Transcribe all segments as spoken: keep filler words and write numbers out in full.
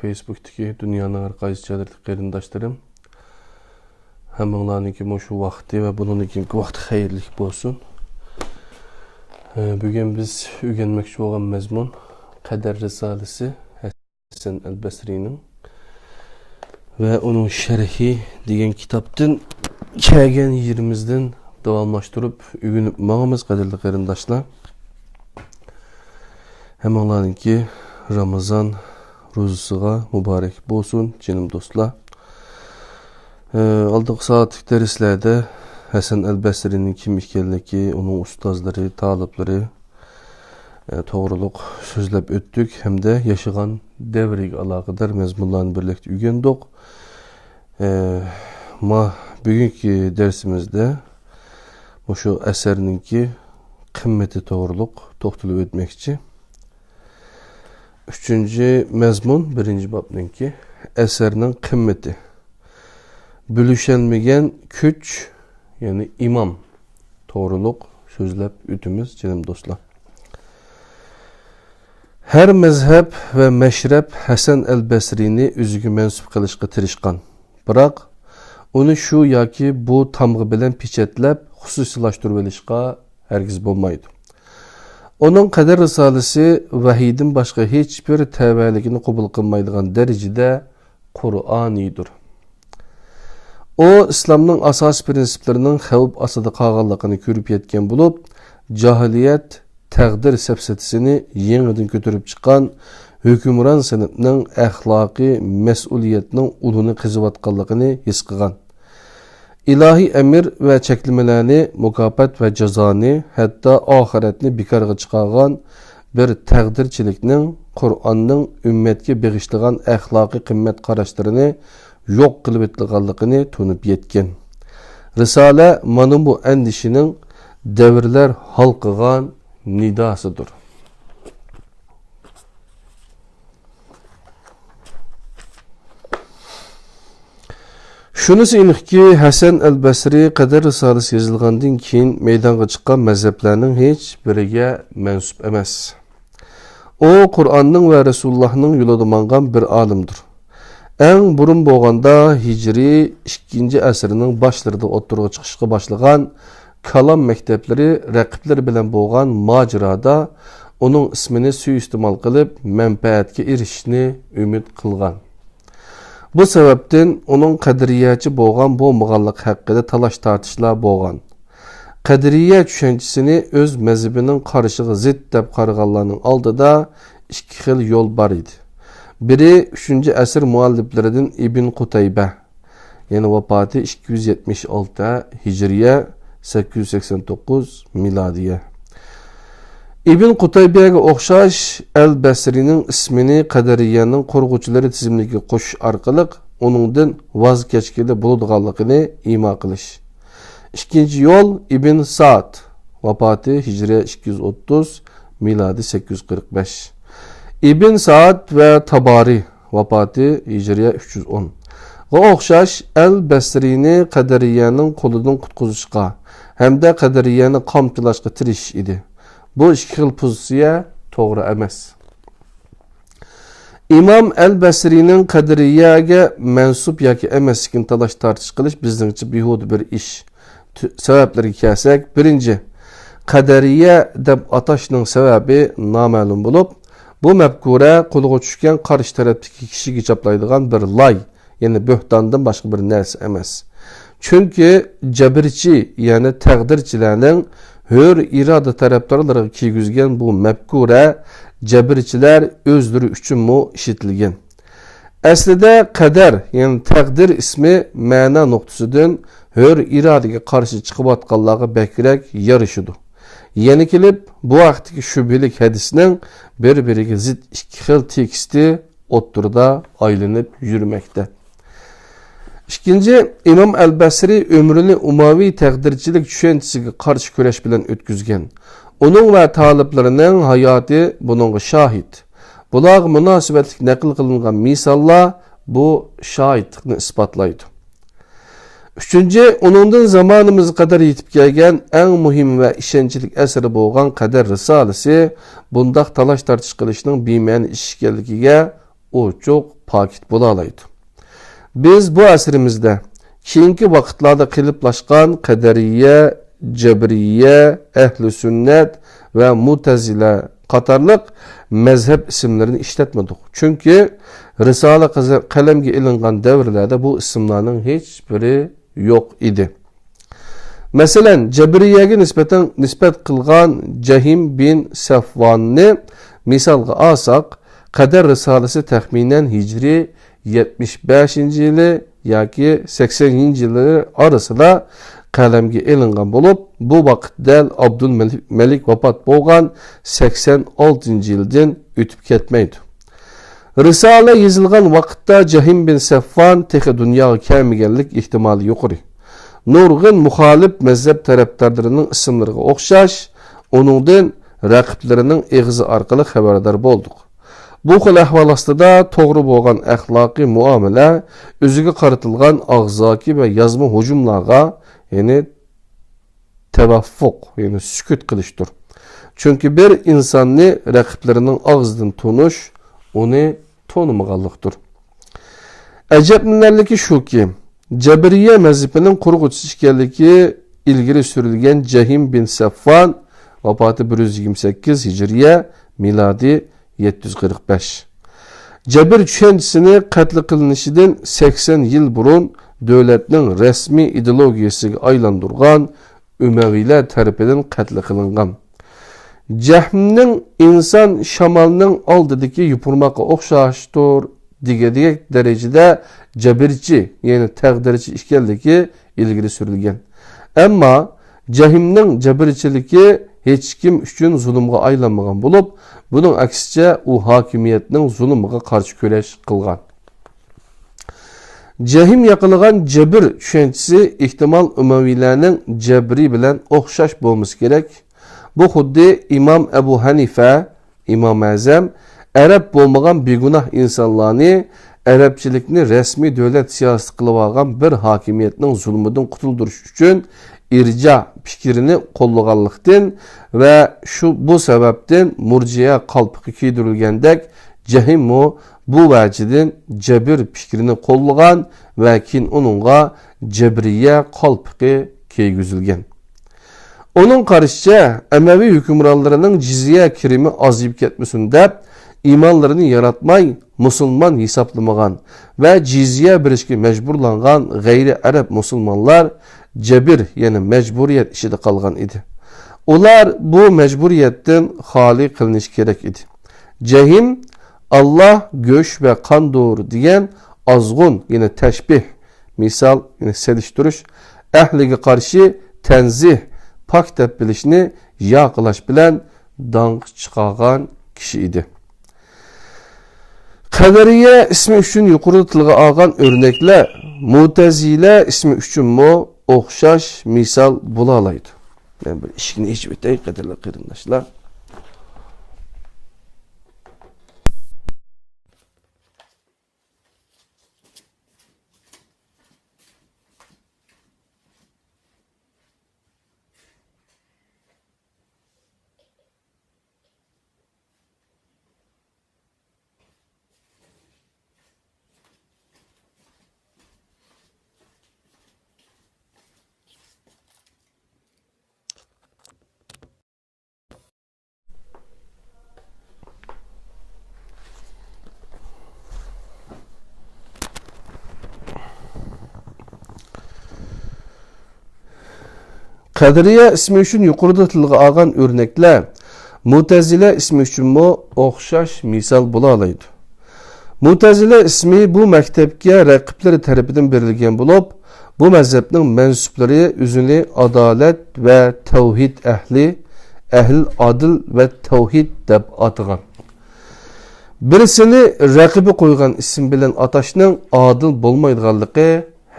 فېيسبۇكتىكى دۇنيانىڭ ھەر قايسى جايلىرىدىكى قېرىنداشلىرىم، ھەممىڭلارنىڭكى مۇشۇ ۋاقتى ۋە بۇنىڭدىن كېيىنكى ۋاقتى خەيرلىك بولسۇن. ئە، بۈگۈن بىز ئۆگەنمەكچى بولغان مەزمۇن قەدەر رىسالىسى، ھەسەن ئەل بەسرىنىڭ ۋە ئۇنىڭ شەرھى دېگەن كىتابتىن كەلگەن يېرىمىزدىن داۋاملاشتۇرۇپ ئۆگىنىپ ماڭىمىز، قەدىرلىك قېرىنداشلار. ھەممىڭلارنىڭكى رامىزان روزىسىغا مۇبارەك بولسۇن، جېنىم دوستلار. ئە، ئالدىنقى سائەتلىك دەرسلەردە ھەسەن ئەل بەسرىنىڭ كىم ئىكەنلىكى، ئۇنىڭ ئۇستازلىرى، تالىپلىرى، ئە، توغرۇلۇق سۆزلەپ ئۆتتۇق ھەمدە ياشىغان دەۋرىگە ئالاقىدار مەزمۇنلارنى بىرلىكتە ئۆگەندۇق. ئە، ما بۈگۈنكى دەرسىمىزدە مۇشۇ ئەسەرنىڭكى قىممىتى توغرۇلۇق توختىلىپ ئۆتمەكچى. ئۈچىنچى مەزمۇن، بىرىنچى بابنىڭكى ئەسەرنىڭ قىممىتى. بۆلۈشەلمىگەن كۈچ، يەنى ئىمام توغرۇلۇق سۆزلەپ ئۆتىمىز، جېنىم دوستلار. ھەر مەزھەپ ۋە مەشرەپ ھەسەن ئەل بەسرىنى ئۆزىگە مەنسۇپ قىلىشقا تىرىشقان. بىراق، ئۇنى شۇ ياكى بۇ تامغا بىلەن پېچەتلەپ خۇسۇسىيلاشتۇرۇۋېلىشقا ھەرگىز بولمايدۇ. ئۇنىڭ قەدەر رىسالىسى ۋەھىيدىن باشقا ھېچبىر تەۋەلىكنى قوبۇل قىلمايدىغان دەرىجىدە قۇرئانىيدۇر. ئۇ ئىسلامنىڭ ئاساسىي پىرىنسىپلىرىنىڭ خەۋپ ئاستىدا قالغانلىقىنى كۆرۈپ يەتكەن بولۇپ، جاھىلىيەت تەقدىر سەپسەتىسىنى يېڭىدىن كۆتۈرۈپ چىققان ھۆكۈمران سىنىپنىڭ ئەخلاقىي مەسئۇلىيەتنىڭ ئۇلىنى قېزىۋاتقانلىقىنى ھېس قىلغان. ئىلاھىي ئەمىر ۋە چەكلىمىلەرنى، مۇكاپات ۋە جازانى، ھەتتا ئاخىرەتنى بىكارغا چىقارغان بىر تەقدىرچىلىكنىڭ قۇرئاننىڭ ئۈممەتكە بېغىشلىغان ئەخلاقىي قىممەت قاراشلىرىنى يوق قىلىۋېتىدىغانلىقىنى تونۇپ يەتكەن. رىسالە مانا بۇ ئەندىشىنىڭ دەۋرلەر ھالقىغان نىداسىدۇر. شۇنىسى ئېنىقكى، ھەسەن ئەل بەسرى قەدەر رىسالىسى يېزىلغاندىن كېيىن مەيدانغا چىققان مەزھەپلەرنىڭ ھېچ بىرىگە مەنسۇپ ئەمەس. ئۇ قۇرئاننىڭ ۋە رەسۇلۇللاھنىڭ يولىدا ماڭغان بىر ئالىمدۇر. ئەڭ بۇرۇن بولغاندا ھىجرىي ئىككىنچى ئەسىرنىڭ باشلىرىدا ئوتتۇرىغا چىقىشقا باشلىغان كالام مەكتەپلىرى رەقىبلىرى بىلەن بولغان ماجىرادا ئۇنىڭ ئىسمىنى سۇيىئىستېمال قىلىپ، مەنپەئەتكە ئېرىشىشنى ئۈمىد قىلغان. بۇ سەۋەبتىن ئۇنىڭ قەدرىيەچى بولغان بولمىغانلىقى ھەققىدە تالاش-تارتىشلار بولغان. قەدرىيە چۈشەنچىسىنى ئۆز مەزھىپىنىڭ قارىشىغا زىت دەپ قارىغانلارنىڭ ئالدىدا ئىككى خىل يول بار ئىدى. بىرى ئۈچىنچى ئەسىر مۇئەللىپلىرىدىن ئىبن قۇتەيبە، يەنى ۋاپاتى ئىككى يۈز يەتمىش ئالتە ھىجرىيە، سەككىز يۈز سەكسەن توققۇز مىلادىيە. ئىبن قۇتەيبەگە ئوخشاش ئەل بەسرىنىڭ ئىسمىنى قەدىرىيەنىڭ قۇرغۇچىلىرى تىزىملىكىگە قوشۇش ئارقىلىق ئۇنىڭدىن ۋاز كەچكىلى بولىدىغانلىقىنى ئىما قىلىش. ئىككىنچى يول ئىبن سائد، ۋاپاتى ھىجرىيە ئىككى يۈز ئوتتۇز، مىلادىي سەككىز يۈز قىرىق بەش. ئىبن سائد ۋە تابارى، ۋاپاتى ھىجرىيە ئۈچ يۈز ئون، غا ئوخشاش ئەل بەسرىنى قەدىرىيەنىڭ قولىدىن قۇتقۇزۇشقا ھەمدە قەدىرىيەنى قامچىلاشقا تىرىشىش ئىدى. بۇ ئىككى خىل پوزىتسىيە توغرا ئەمەس. ئىمام ئەل بەسرىنىڭ قەدىرىيەگە مەنسۇپ ياكى ئەمەسلىكىنى تالاش-تارتىش قىلىش بىزنىڭچە بىھۇدە بىر ئىش. تۈ-، سەۋەبلىرىگە كەلسەك، بىرىنچى، قەدەرىيە دەپ ئاتاشنىڭ سەۋەبى نامەلۇم بولۇپ، بۇ مەپكۇرە قولغا چۈشكەن قارشى تەرەپتىكى كىشىگە چاپلايدىغان بىر لاي، يەنى بۆھتاندىن باشقا بىر نەرسە ئەمەس. چۈنكى جەبىرچى، يەنى تەقدىرچىلەرنىڭ ھۆر ئىرادە تەرەپدارلىرىغا كىيگۈزگەن بۇ مەپكۇرە جەبىرچىلەر ئۆزلىرى ئۈچۈنمۇ ئىشلىتىلگەن. ئەسلىدە قەدەر، يەنى تەقدىر ئىسمى مەنا نۇقتىسىدىن ھۆر ئىرادىگە قارشى چىقىۋاتقانلارغا بەكرەك يارىشىدۇ. يەنە كېلىپ، بۇ ھەقتىكى شۈبھىلىك ھەدىسنىڭ بىر-بىرىگە زىت ئىككى خىل تېكىستى ئوتتۇرىدا ئايلىنىپ يۈرمەكتە. ئىككىنچى، ئىمام ئەل بەسرى ئۆمرىنى ئۇمەۋى تەقدىرچىلىك چۈشەنچىسىگە قارشى كۈرەش بىلەن ئۆتكۈزگەن. ئۇنىڭ ۋە تالىپلىرىنىڭ ھاياتى بۇنىڭغا شاھىت. بۇلارغا مۇناسىۋەتلىك نەقىل قىلىنغان مىساللار بۇ شاھىتلىقنى ئىسپاتلايدۇ. ئۈچىنچى، ئۇنىڭدىن زامانىمىزغا قەدەر يېتىپ كەلگەن ئەڭ مۇھىم ۋە ئىشەنچلىك ئەسىرى بولغان قەدەر رىسالىسى بۇنداق تالاش-تارتىش قىلىشنىڭ بىمەنە ئىش ئىكەنلىكىگە ئوچۇق پاكىت بولالايدۇ. بىز بۇ ئەسىرىمىزدە كېيىنكى ۋاقىتلاردا قېلىپلاشقان قەدەرىيە، جەبرىيە، ئەھلى سۈننەت ۋە مۇتەزىلە قاتارلىق مەزھەپ ئىسىملىرىنى ئىشلەتمىدۇق. چۈنكى رىسالە قەزە-، قەلەمگە ئېلىنغان دەۋرلەردە بۇ ئىسىملارنىڭ ھېچبىرى يوق ئىدى. مەسىلەن، جەبرىيەگە نىسبەتەن، نىسبەت قىلغان جەھىم بىن سەفۋاننى مىسالغا ئالساق، قەدەر رىسالىسى تەخمىنەن ھىجرىي يەتمىش بەشىنچى يىلى ياكى سەكسەنىنچى يىللىرى ئارىسىدا قەلەمگە ئېلىنغان بولۇپ، بۇ ۋاقىت دەل ئابدۇلمەلىك، مەلىك ۋاپات بولغان سەكسەن ئالتىنچى يىلدىن ئۆتۈپ كەتمەيدۇ. رىسالە يېزىلغان ۋاقىتتا جەھىم بىن سەفۋان تېخى دۇنياغا كەلمىگەنلىك ئېھتىمالى يۇقىرى. نۇرغۇن مۇخالىپ مەزھەپ تەرەپدارلىرىنىڭ ئىسىملىرىغا ئوخشاش، ئۇنىڭدىن رەقىبلىرىنىڭ ئېغىزى ئارقىلىق خەۋەردار بولدۇق. بۇ خىل ئەھۋال ئاستىدا توغرا بولغان ئەخلاقىي مۇئامىلە ئۆزىگە قارىتىلغان ئاغزاكى ۋە يازما ھۇجۇملارغا، يەنى تەۋەففۇق، يەنى سۈكۈت قىلىشتۇر. چۈنكى بىر ئىنساننى رەقىبلىرىنىڭ ئاغزىدىن تونۇش، ئۇنى تونۇمىغانلىقتۇر. ئەجەبلىنەرلىكى شۇكى، جەبرىيە مەزھىپىنىڭ قۇرغۇچىسى ئىكەنلىكى ئىلگىرى سۈرۈلگەن جەھىم بىن سەفۋان، ۋاپاتى بىر يۈز يىگىرمە سەككىز ھىجرىيە، مىلادىي يەتتە يۈز قىرىق بەش. جەبر چۈشەنچىسىنى قەتل قىلىنىشىدىن سەكسەن يىل بۇرۇن دۆلەتنىڭ رەسمىي ئىدېئولوگىيەسىگە ئايلاندۇرغان ئۈمەۋىيلەر تەرىپىدىن قەتل قىلىنغان. جەھمنىڭ ئىنسان شامالنىڭ ئالدىدىكى يوپۇرماققا ئوخشاشتۇر دېگۈدەك دەرىجىدە جەبىرچى، يەنى تەقدىرچى ئىكەنلىكى ئىلگىرى سۈرۈلگەن. ئەمما جەھمنىڭ جەبىرچىلىكى ھېچكىم ئۈچۈن زۇلۇمغا ئايلانمىغان بولۇپ، بۇنىڭ ئەكسىچە ئۇ ھاكىمىيەتنىڭ زۇلۇمىغا قارشى كۈرەش قىلغان. جەھم ياقلىغان جەبر چۈشەنچىسى ئېھتىمال ئۇمەۋىيلەرنىڭ جەبرى بىلەن ئوخشاش بولمىسا كېرەك. بۇ خۇددى ئىمام ئەبۇ ھەنىفە، ئىمام ئەزەم، ئەرەب بولمىغان بىگۇناھ ئىنسانلارنى ئەرەبچىلىكنى رەسمىي دۆلەت سىياسىتى قىلىۋالغان بىر ھاكىمىيەتنىڭ زۇلمىدىن قۇتۇلدۇرۇش ئۈچۈن ئىرجا پىكرىنى قوللىغانلىقتىن ۋە شۇ، بۇ سەۋەبتىن مۇرجىئە قالپىقى كىيدۈرۈلگەندەك، جەھممۇ بۇ ۋەجىدىن جەبر پىكرىنى قوللىغان ۋە كېيىن ئۇنىڭغا جەبرىيە قالپىقى كىيگۈزۈلگەن. ئۇنىڭ قارىشىچە، ئەمەۋى ھۆكۈمرانلىرىنىڭ جىزيە كىرىمى ئازىيىپ كەتمىسۇن دەپ، ئىمانلىرىنى ياراتماي، مۇسۇلمان ھېسابلىمىغان ۋە جىزيە بېرىشكە مەجبۇرلانغان غەيرىي ئەرەب مۇسۇلمانلار جەبر، يەنى مەجبۇرىيەت ئىچىدە قالغان ئىدى. ئۇلار بۇ مەجبۇرىيەتتىن خالىي قىلىنىشى كېرەك ئىدى. جەھىم، «ئاللا گۆش ۋە قاندۇر» دېگەن ئازغۇن، يەنى تەشبىھ، مىسال، يەنى سېلىشتۇرۇش، ئەھلىگە قارشى تەنزىھ، پاك دەپ بىلىشنى ياقىلاش بىلەن داڭقى چىقارغان كىشى ئىدى. قەدەرىيە ئىسمى ئۈچۈن يۇقىرىدا تىلغا ئالغان ئۆرنەكلەر مۇتەزىلە ئىسمى ئۈچۈنمۇ ئوخشاش مىسال بولالايدۇ. مەن بىر ئىشىكنى ئېچىپ ئۆتەي، قەدىرلىك قېرىنداشلار. قەدىرىيە ئىسمى ئۈچۈن يۇقىرىدا تىلغا ئالغان ئۆرنەكلەر مۇتەزىلە ئىسمى ئۈچۈنمۇ ئوخشاش مىسال بولالايدۇ. مۇتەزىلە ئىسمى بۇ مەكتەپكە رەقىبلىرى تەرىپىدىن بېرىلگەن بولۇپ، بۇ مەزھەپنىڭ مەنسۇپلىرى ئۆزىنى ئادالەت ۋە تەۋھىد ئەھلى، ئەھل ئادىل ۋە تەۋھىد دەپ ئاتىغان. بىرسىنى رەقىبى قويغان ئىسىم بىلەن ئاتاشنىڭ ئادىل بولمايدىغانلىقى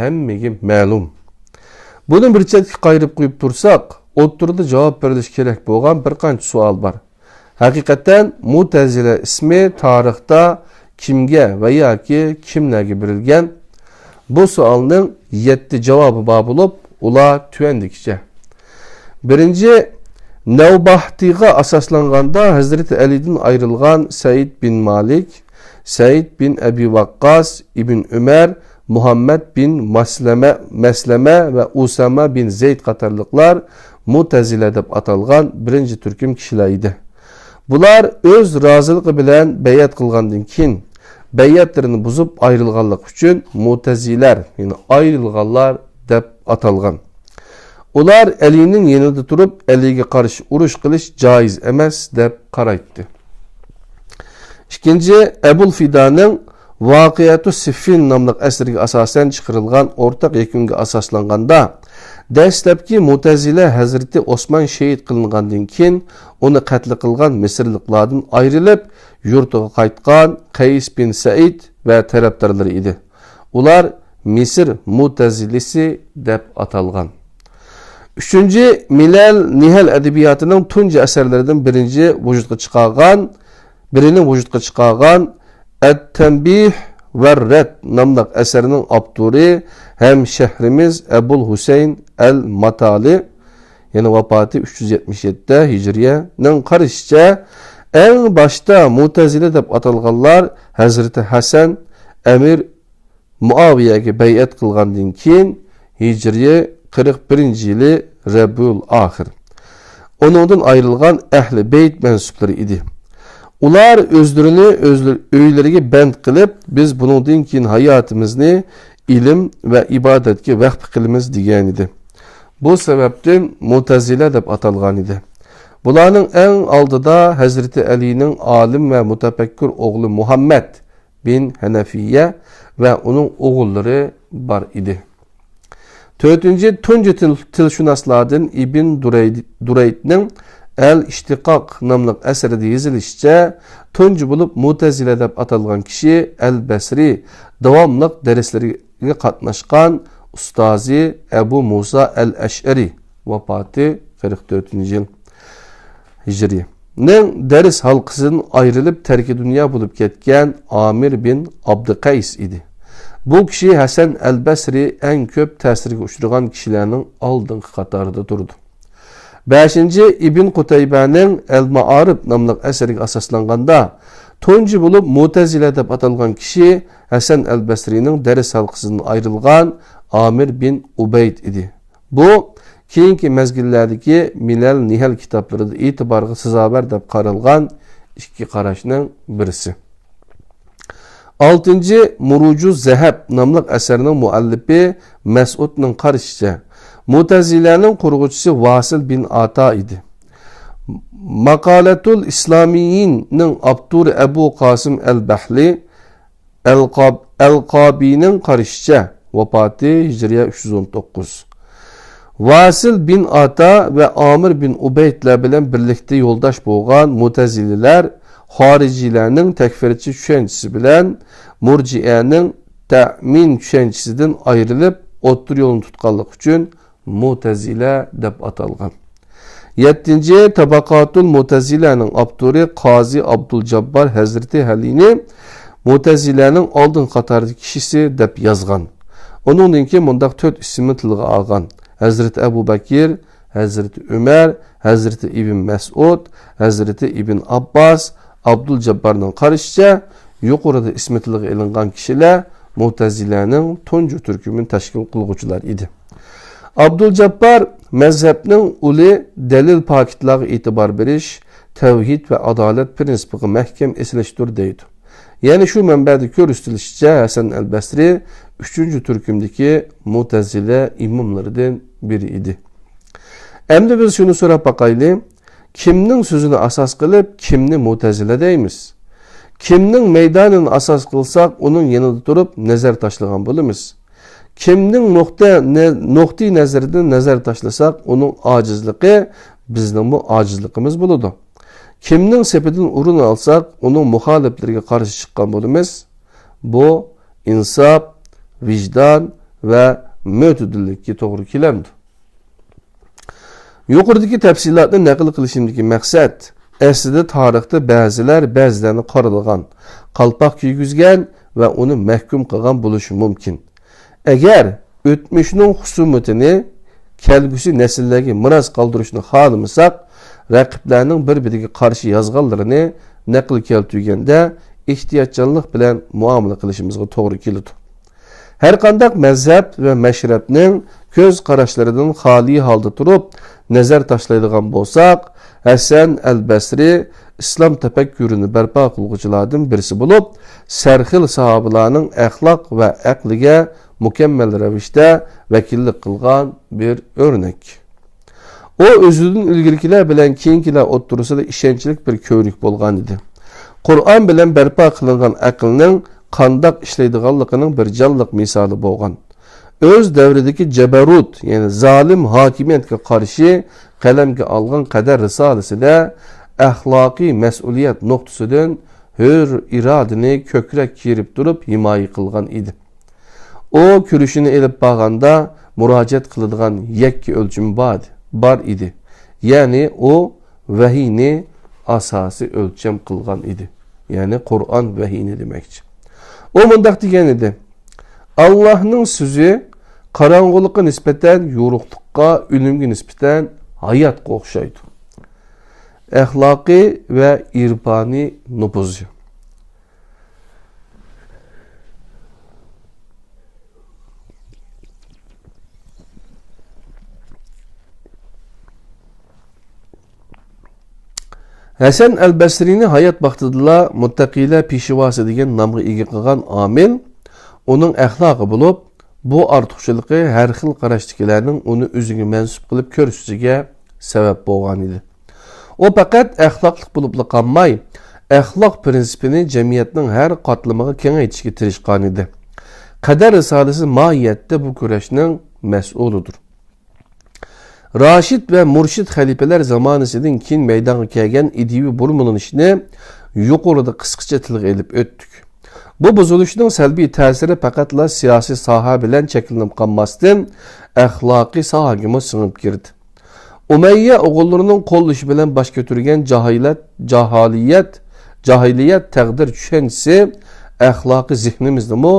ھەممىگە مەلۇم. بۇنى بىر چەتكە قايرىپ قويۇپ تۇرساق، ئوتتۇرىدا جاۋاب بېرىلىشى كېرەك بولغان بىر قانچە سوئال بار. ھەقىقەتەن مۇتەزىلە ئىسمى تارىختا كىمگە ۋە ياكى كىملەرگە بېرىلگەن؟ بۇ سوئالنىڭ يەتتە جاۋابى بار بولۇپ، ئۇلار تۆۋەندىكىچە. بىرىنچى، نەۋباھتىغا ئاساسلانغاندا ھەزرىتى ئەلىدىن ئايرىلغان سەئىد بىن مالىك، سەئىد بىن ئەبى ۋەققاس، ئىبن ئۆمەر، مۇھەممەد بىن مەسلەمە، مەسلەمە ۋە ئۇسامە بىن زەيد قاتارلىقلار مۇتەزىلە دەپ ئاتالغان بىرىنچى تۈركۈم كىشىلەر ئىدى. بۇلار ئۆز رازىلىقى بىلەن بەيئەت قىلغاندىن كېيىن، بەيئەتلىرىنى بۇزۇپ ئايرىلغانلىقى ئۈچۈن مۇتەزىلەر، يەنى ئايرىلغانلار دەپ ئاتالغان. ئۇلار ئەلىنىڭ يېنىدا تۇرۇپ، ئەلىگە قارشى ئۇرۇش قىلىش جائىز ئەمەس دەپ قارايتتى. ئىككىنچى، ئەبۇل فىدانىڭ ۋاقىئەتۇ سىففىن ناملىق ئەسىرىگە ئاساسەن چىقىرىلغان ئورتاق يەكۈنگە ئاساسلانغاندا، دەسلەپكى مۇتەزىلە ھەزرىتى ئوسمان شېھىت قىلىنغاندىن كېيىن ئۇنى قەتل قىلغان مىسىرلىقلاردىن ئايرىلىپ، يۇرتىغا قايتقان قەيس بىن سەئىد ۋە تەرەپدارلىرى ئىدى. ئۇلار مىسىر مۇتەزىلىسى دەپ ئاتالغان. ئۈچىنچى، مىلەل نىھەل ئەدەبىياتىنىڭ تۇنجى ئەسەرلىرىدىن بىرىنچى ۋۇجۇدقا چىقارغان، بىرىنى ۋۇجۇدقا چىقارغان ئەت-تەنبىھ ۋە رەد ناملىق ئەسەرنىڭ ئاپتورى ھەم شەھرىمىز ئەبۇل ھۈسەيىن ئەل ماتالى، يەنى ۋاپاتى ئۈچ يۈز يەتمىش يەتتە ھىجرىيەنىڭ قارىشىچە، ئەڭ باشتا مۇتەزىلە دەپ ئاتالغانلار ھەزرىتى ھەسەن ئەمىر مۇئاۋىيەگە بەيئەت قىلغاندىن كېيىن، ھىجرىي قىرىق بىرىنچى يىلى رەبىئۇل ئاخىر، ئۇنىڭدىن ئايرىلغان ئەھلى بەيت مەنسۇپلىرى ئىدى. ئۇلار ئۆزلىرىنى ئۆزلىرى ئۆيلىرىگە بەند قىلىپ، بىز بۇنىڭدىن كېيىن ھاياتىمىزنى ئىلىم ۋە ئىبادەتكە ۋەقىپ قىلىمىز دېگەن ئىدى. بۇ سەۋەبتىن مۇتەزىلە دەپ ئاتالغان ئىدى. بۇلارنىڭ ئەڭ ئالدىدا ھەزرىتى ئەلىنىڭ ئالىم ۋە مۇتەپەككۇر ئوغلى مۇھەممەد بىن ھەنەفىيە ۋە ئۇنىڭ ئوغۇللىرى بار ئىدى. تۆتىنچى، تۇنجى تىل، تىلشۇناسلاردىن ئىبن دۇرەيد-، دۇرەيدنىڭ ئەل ئىشتىقاق ناملىق ئەسىرىدە يېزىلىشىچە، تۇنجى بولۇپ مۇتەزىلە دەپ ئاتالغان كىشى ئەل بەسرى داۋاملىق دەرسلىرىگە قاتناشقان ئۇستازى ئەبۇ مۇسا ئەل ئەشئەرى، ۋاپاتى قىرىق تۆتىنچى يىل ھىجرىي، نىڭ دەرس ھالقىسىدىن ئايرىلىپ، تەركى دۇنيا بولۇپ كەتكەن ئامىر بىن ئابدۇقەيس ئىدى. بۇ كىشى ھەسەن ئەل بەسرى ئەڭ كۆپ تەسىرگە ئۇچرىغان كىشىلەرنىڭ ئالدىنقى قاتارىدا تۇرىدۇ. بەشىنچى، ئىبن قۇتەيبەنىڭ ئەل مائارىپ ناملىق ئەسىرىگە ئاساسلانغاندا، تۇنجى بولۇپ مۇتەزىلە دەپ ئاتالغان كىشى ھەسەن ئەل بەسرىنىڭ دەرس ھالقىسىدىن ئايرىلغان ئامىر بىن ئۇبەيد ئىدى. بۇ كېيىنكى مەزگىللەردىكى مىلەل نىھەل كىتابلىرىدا ئېتىبارغا سازاۋەر دەپ قارالغان ئىككى قاراشنىڭ بىرسى. ئالتىنچى، مۇرۇجۇ زەھەب ناملىق ئەسەرنىڭ مۇئەللىپى مەسئۇدنىڭ قارىشىچە، مۇتەزىلەنىڭ قۇرغۇچىسى ۋاسىل بىن ئاتا ئىدى. ماقالەتۇل ئىسلامىيىننىڭ ئاپتورى ئەبۇ قاسىم ئەل بەھلى ئەلقاب-، ئەلقابىنىڭ قارىشىچە، ۋاپاتى ھىجرىيە ئۈچ يۈز ئون توققۇز. ۋاسىل بىن ئاتا ۋە ئامىر بىن ئۇبەيدلەر بىلەن بىرلىكتە يولداش بولغان مۇتەزىلىلەر خارىجىيلەرنىڭ تەكفىرچى چۈشەنچىسى بىلەن مۇرجىئەنىڭ تەمىن چۈشەنچىسىدىن ئايرىلىپ، ئوتتۇرا يولنى تۇتقانلىقى ئۈچۈن مۇتەزىلە دەپ ئاتالغان. يەتتىنچى، تەبەقاتۇل مۇتەزىلەنىڭ ئاپتورى قازى ئابدۇل جاببار ھەزرىتى ھەلىنى مۇتەزىلەنىڭ ئالدىنقى قاتاردىكى كىشىسى دەپ يازغان. ئۇنىڭدىن كېيىن مۇنداق تۆت ئىسىمنى تىلغا ئالغان: ھەزرىتى ئەبۇ بەكىر، ھەزرىتى ئۆمەر، ھەزرىتى ئىبن مەسئۇد، ھەزرىتى ئىبن ئابباس. ئابدۇل جاببارنىڭ قارىشىچە، يۇقىرىدا ئىسمى تىلغا ئېلىنغان كىشىلەر مۇتەزىلەنىڭ تۇنجى تۈركۈمىنى تەشكىل قىلغۇچىلار ئىدى. ئابدۇل جاببار مەزھەپنىڭ ئۇلى دەلىل پاكىتلارغا ئېتىبار بېرىش، تەۋھىد ۋە ئادالەت پىرىنسىپىغا مەھكەم ئېسىلىشتۇر دەيدۇ. يەنە شۇ مەنبەدە كۆرسىتىلىشىچە، ھەسەن ئەل بەسرى ئۈچىنچى تۈركۈمدىكى مۇتەزىلە ئىماملىرىدىن بىرى ئىدى. ئەمدى بىز شۇنى سوراپ باقايلى، كىمنىڭ سۆزىنى ئاساس قىلىپ، كىمنى مۇتەزىلە دەيمىز؟ كىمنىڭ مەيدانىنى ئاساس قىلساق، ئۇنىڭ يېنىدا تۇرۇپ نەزەر تاشلىغان بولىمىز؟ كىمنىڭ نۇقتە-، نە-، نۇقتىئى نەزىرىدىن نەزەر تاشلىساق، ئۇنىڭ ئاجىزلىقى بىزنىڭمۇ ئاجىزلىقىمىز بولىدۇ. كىمنىڭ سېپىدىن ئورۇن ئالساق، ئۇنىڭ مۇخالىپلىرىگە قارشى چىققان بولىمىز. بۇ ئىنساپ، ۋىجدان ۋە مۆتىدىللىككە توغرا كېلەمدۇ؟ يۇقىرىدىكى تەپسىلاتنى نەقىل قىلىشىمدىكى مەقسەت، ئەسلىدە تارىختا بەزىلەر بەزىلەرنى قارىلىغان، قالپاق كىيگۈزگەن ۋە ئۇنى مەھكۇم قىلغان بولۇشى مۇمكىن. ئەگەر ئۆتمۈشنىڭ خۇسۇمىتىنى كەلگۈسى نەسىللەرگە مىراس قالدۇرۇشنى خالىمىساق، رەقىبلەرنىڭ بىر-بىرىگە قارشى يازغانلىرىنى نەقىل كەلتۈرگەندە، ئېھتىياتچانلىق بىلەن مۇئامىلە قىلىشىمىزغا توغرا كېلىدۇ. ھەرقانداق مەزھەپ ۋە مەشرەپنىڭ كۆز قاراشلىرىدىن خالىي ھالدا تۇرۇپ نەزەر تاشلايدىغان بولساق، ھەسەن ئەل بەسرى ئىسلام تەپەككۇرىنى بەرپا قىلغۇچىلاردىن بىرسى بولۇپ، سەرخىل ساھابىلارنىڭ ئەخلاق ۋە ئەقلىگە مۇكەممەل رەۋىشتە ۋەكىللىك قىلغان بىر ئۆرنەك. ئۇ ئۆزىدىن ئىلگىرىكىلەر بىلەن كېيىنكىلەر ئوتتۇرىسىدا ئىشەنچلىك بىر كۆۋرۈك بولغان ئىدى. قۇرئان بىلەن بەرپا قىلىنغان ئەقىلنىڭ قانداق ئىشلەيدىغانلىقىنىڭ بىر جانلىق مىسالى بولغان. ئۆز دەۋرىدىكى جەبەرۇت، يەنى زالىم ھاكىمىيەتكە قارشى قەلەمگە ئالغان قەدەر رىسالىسىدە ئەخلاقىي مەسئۇلىيەت نۇقتىسىدىن ھۆر ئىرادىنى كۆكرەك كېرىپ تۇرۇپ ھىمايە قىلغان ئىدى. ئۇ كۈرىشىنى ئېلىپ بارغاندا مۇراجىئەت قىلىدىغان يەككە ئۆلچىمى بار، بار ئىدى. يەنى ئۇ ۋەھىينى ئاساسىي ئۆلچەم قىلغان ئىدى. يەنى قۇرئان ۋەھىينى دېمەكچى. ئۇ مۇنداق دېگەن ئىدى: «ئاللاھنىڭ سۆزى قاراڭغۇلۇققا نىسبەتەن يورۇقلۇققا، ئۆلۈمگە نىسبەتەن ھاياتقا ئوخشايدۇ.» ئەخلاقىي ۋە ئىرپانىي نوپۇزى. ھەسەن ئەل بەسرىنى ھايات ۋاقتىدىلا مۇتتەقىيلەر پېشۋاسى دېگەن نامغا ئىگە قىلغان ئامىل ئۇنىڭ ئەخلاقى بولۇپ، بۇ ئارتۇقچىلىقى ھەر خىل قاراشتىكىلەرنىڭ ئۇنى ئۆزىگە مەنسۇپ قىلىپ كۆرسىتىشىگە سەۋەب بولغان ئىدى. ئۇ پەقەت ئەخلاقلىق بولۇپلا قالماي، ئەخلاق پىرىنسىپىنى جەمئىيەتنىڭ ھەر قاتلىمىغا كېڭەيتىشكە تىرىشقانىدى. قەدەر رىسالىسى ماھىيەتتە بۇ كۈرەشنىڭ مەسئۇلىدۇر. راشىد ۋە مۇرشىد خەلىپىلەر زامانىسىدىن كېيىن مەيدانغا كەلگەن ئىدىيىۋى بۇرمىلىنىشنى يۇقىرىدا قىسقىچە تىلغا ئېلىپ ئۆتتۇق. بۇ بۇزۇلۇشنىڭ سەلبىي تەسىرى پەقەتلا سىياسىي ساھە بىلەن چەكلىنىپ قالماستىن، ئەخلاقىي ساھەگىمۇ سىڭىپ كىردى. ئۇمەييە ئوغۇللىرىنىڭ قوللىشى بىلەن باش كۆتۈرگەن جاھىلەت، جاھالىيەت، جاھىلىيەت تەقدىر چۈشەنچىسى ئەخلاقىي زېھنىمىزنىمۇ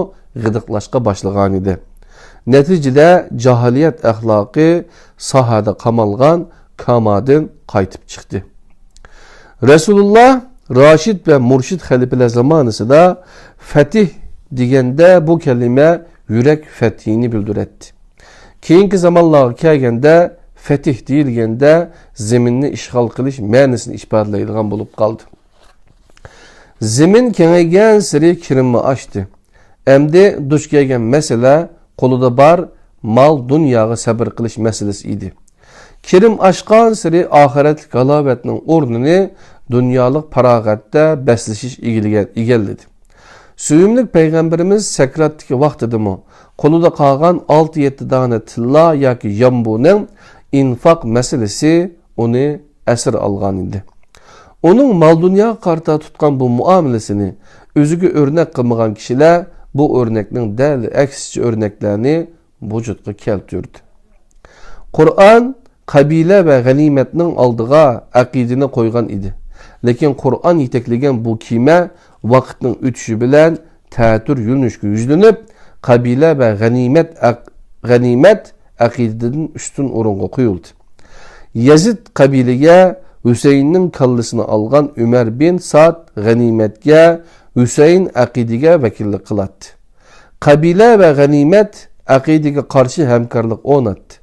غىدىقلاشقا باشلىغانىدى. نەتىجىدە جاھىلىيەت ئەخلاقى ساھەدە قامالغان كامادىن قايتىپ چىقتى. رەسۇلۇللا راشىد ۋە مۇرشىد خەلىپىلەر زامانىسىدا فەتىھ دېگەندە بۇ كەلىمە يۈرەك فەتھىنى بىلدۈرەتتى. كېيىنكى زامانلارغا كەلگەندە، فەتىھ دېيىلگەندە، زېمىننى ئىشغال قىلىش مەنىسىنى ئىپادىلەيدىغان بولۇپ قالدى. زېمىن كېڭەيگەنسېرى كىرىممۇ ئاشتى. ئەمدى دۇچ كەلگەن مەسىلە قولىدا بار مال-دۇنياغا سەبرى قىلىش مەسىلىسى ئىدى. كىرىم ئاشقانسېرى ئاخىرەتلىك ھالاۋەتنىڭ ئورنىنى دۇنيالىق پاراغەتتە بەسلىشىش ئىگىلىگەن، ئىگىلىدى. سۆيۈملۈك پەيغەمبىرىمىز سەكراتتىكى ۋاقتىدىمۇ قولىدا قالغان ئالتە-يەتتە دانە تىللا ياكى يامبۇنىڭ ئىنفاق مەسىلىسى ئۇنى ئەسىر ئالغانىدى. ئۇنىڭ مال-دۇنياغا قارىتا تۇتقان بۇ مۇئامىلىسىنى ئۆزىگە ئۆرنەك قىلمىغان كىشىلەر بۇ ئۆرنەكنىڭ دەل ئەكسىچە ئۆرنەكلەرنى ۋۇجۇدقا كەلتۈردى. قۇرئان قەبىلە ۋە غەنىيمەتنىڭ ئالدىغا ئەقىدىنى قويغان ئىدى. لېكىن قۇرئان يېتەكلىگەن بۇ كېمە ۋاقىتنىڭ ئۆتۈشى بىلەن تەتۈر يۆنىلىشكە يۈزلىنىپ، قەبىلە ۋە غەنىيمەت ئەق-، غەنىيمەت ئەقىدىدىن ئۈستۈن ئورۇنغا قويۇلدى. يەزىد قەبىلىگە ھۈسەيىننىڭ كاللىسىنى ئالغان ئۆمەر بىن ساد غەنىيمەتكە ھۈسەيىن ئەقىدىگە ۋەكىللىك قىلاتتى. قەبىلە ۋە غەنىيمەت ئەقىدىگە قارشى ھەمكارلىق ئورناتتى.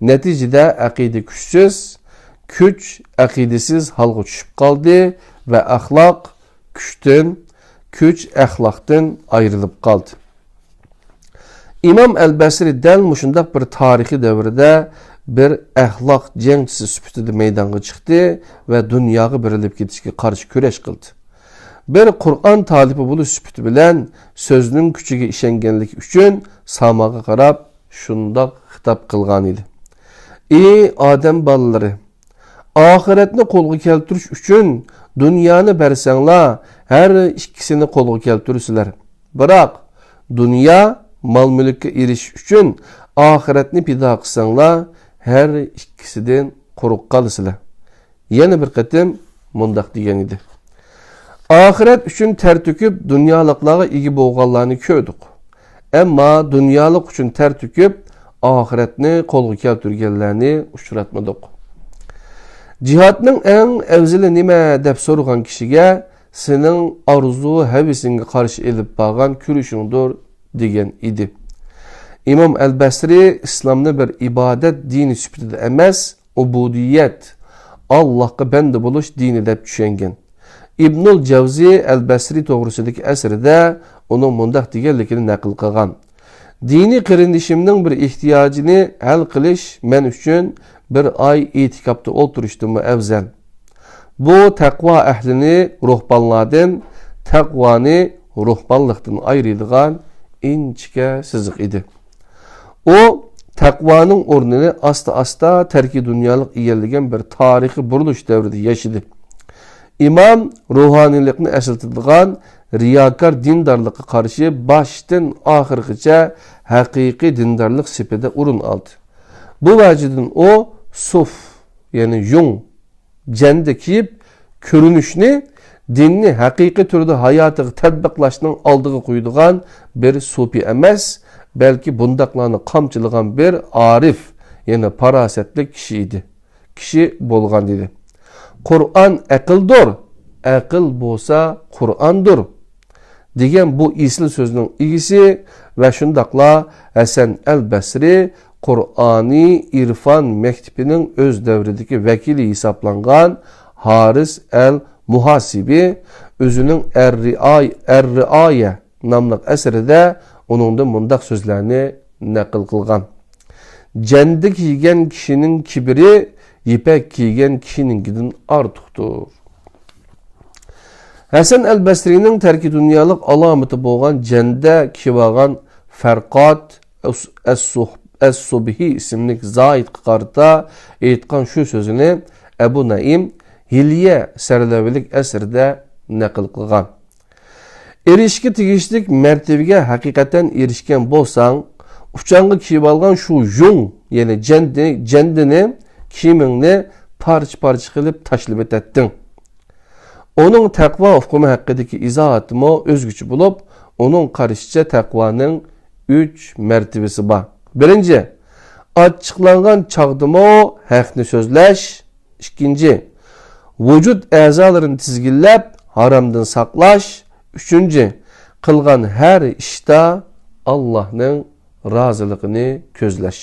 نەتىجىدە ئەقىدە كۈچسىز، كۈچ ئەقىدىسىز ھالغا چۈشۈپ قالدى ۋە ئەخلاق كۈچتىن، كۈچ ئەخلاقتىن ئايرىلىپ قالدى. ئىمام ئەل بەسرى دەل مۇشۇنداق بىر تارىخىي دەۋردە بىر ئەخلاق جەڭچىسى سۈپىتىدە مەيدانغا چىقتى ۋە دۇنياغا بېرىلىپ كېتىشكە قارشى كۈرەش قىلدى. بىر قۇرئان تالىپى بولۇش سۈپىتى بىلەن سۆزنىڭ كۈچىگە ئىشەنگەنلىكى ئۈچۈن ساماغا قاراپ شۇنداق خىتاب قىلغانىدى: «ئى ئادەم بالىلىرى! ئاخىرەتنى قولغا كەلتۈرۈش ئۈچۈن دۇنيانى بەرسەڭلار، ھەر ئىككىسىنى قولغا كەلتۈرىسىلەر. بىراق، دۇنيا، مال-مۈلۈككە ئېرىشىش ئۈچۈن ئاخىرەتنى پىدا قىلساڭلار، ھەر ئىككىسىدىن قۇرۇق قالىسىلەر.» يەنە بىر قېتىم مۇنداق دېگەن ئىدى: «ئاخىرەت ئۈچۈن تەر تۆكۈپ، دۇنيالىقلارغا ئىگە بولغانلارنى كۆردۇق. ئەمما دۇنيالىق ئۈچۈن تەر تۆكۈپ، ئاخىرەتنى قولغا كەلتۈرگەنلەرنى ئۇچراتمىدۇق.» جىھادنىڭ ئەڭ ئەۋزىلى نېمە دەپ سورىغان كىشىگە سېنىڭ ئارزۇ-ھەۋىسىڭگە قارشى ئېلىپ بارغان كۈرىشىڭدۇر» دېگەن ئىدى. ئىمام ئەل بەسرى ئىسلامنى بىر ئىبادەت دىنى سۈپىتىدە ئەمەس، ئۇبۇدىيەت، ئاللاھقا بەندە بولۇش دىنى دەپ چۈشەنگەن. ئىبنۇل جەۋزى ئەل بەسرى توغرىسىدىكى ئەسىرىدە ئۇنىڭ مۇنداق دېگەنلىكىنى نەقىل قىلغان: «دىنىي قېرىندىشىمنىڭ بىر ئېھتىياجىنى ھەل قىلىش مەن ئۈچۈن بىر ئاي ئېتىكاپتا ئولتۇرۇشتىنمۇ ئەۋزەل. بۇ تەقۋا ئەھلىنى، روھبانلاردىن، تەقۋانى روھبانلىقتىن ئايرىيدىغان ئىنچىكە سىزىق ئىدى.» ئۇ تەقۋانىڭ ئورنىنى ئاستا-ئاستا تەركىي دۇنيالىق ئىگىلىگەن بىر تارىخىي بۇرۇلۇش دەۋرىدە ياشىدى. ئىمام روھانىيلىقنى ئەسلىتىدىغان رىياكار دىندارلىققا قارشى باشتىن ئاخىرغىچە ھەقىقىي دىندارلىق سېپىدە ئورۇن ئالدى. بۇ ۋەجىدىن ئۇ سۇف، يەنى يۇڭ، جەندە كىيىپ، كۆرۈنۈشنى دىننى ھەقىقىي تۈردە ھاياتىغا تەتبىقلاشنىڭ ئالدىغا قويىدىغان بىر سۇپى ئەمەس، بەلكى بۇنداقلارنى قامچىلىغان بىر ئارىف، يەنى پاراسەتلىك كىشى ئىدى. كىشى بولغان ئىدى. «قۇرئان ئەقىلدۇر، ئەقىل بولسا قۇرئاندۇر» دېگەن بۇ ئېسىل سۆزنىڭ ئىگىسى ۋە شۇنداقلا ھەسەن ئەل بەسرى قۇرئانىي ئىرفان مەكتىپىنىڭ ئۆز دەۋرىدىكى ۋەكىلى ھېسابلانغان ھارىس ئەل مۇھاسىبى ئۆزىنىڭ ئەر-رىئاي-، ئەر-رىئايە ناملىق ئەسىرىدە ئۇنىڭدىن مۇنداق سۆزلەرنى نەقىل قىلغان: «جەندە كىيگەن كىشىنىڭ كىبىرى يىپەك كىيگەن كىشىنىڭكىدىن ئارتۇقتۇر.» ھەسەن ئەل بەسرىنىڭ تەركىي دۇنيالىق ئالامىتى بولغان جەندە كىيىۋالغان فەرقات ئەس-، ئەس-، ئەس-سۇبھى ئىسىملىك زاھىدقا قارىتا ئېيتقان شۇ سۆزىنى ئەبۇ نەئىم ھىليە سەرلەۋھىلىك ئەسىرىدە نەقىل قىلغان. «ئېرىشىشكە تېگىشلىك مەرتىۋىگە ھەقىقەتەن ئېرىشكەن بولساڭ، ئۇچاڭغا كىيىۋالغان شۇ يۇڭ، يەنى جەندى-، جەندىنى، كىيىمىڭنى پارچە-پارچە قىلىپ تاشلىۋېتەتتىڭ.» ئۇنىڭ تەقۋا ئۇقۇمى ھەققىدىكى ئىزاھاتىمۇ ئۆزگىچە بولۇپ، ئۇنىڭ قارىشىچە تەقۋانىڭ ئۈچ مەرتىۋىسى بار. بىرىنچى، ئاچچىقلانغان چاغدىمۇ ھەقنى سۆزلەش. ئىككىنچى، ۋۇجۇد ئەزالىرىنى تىزگىنلەپ، ھارامدىن ساقلاش. ئۈچىنچى، قىلغان ھەر ئىشتا ئاللاھنىڭ رازىلىقىنى كۆزلەش.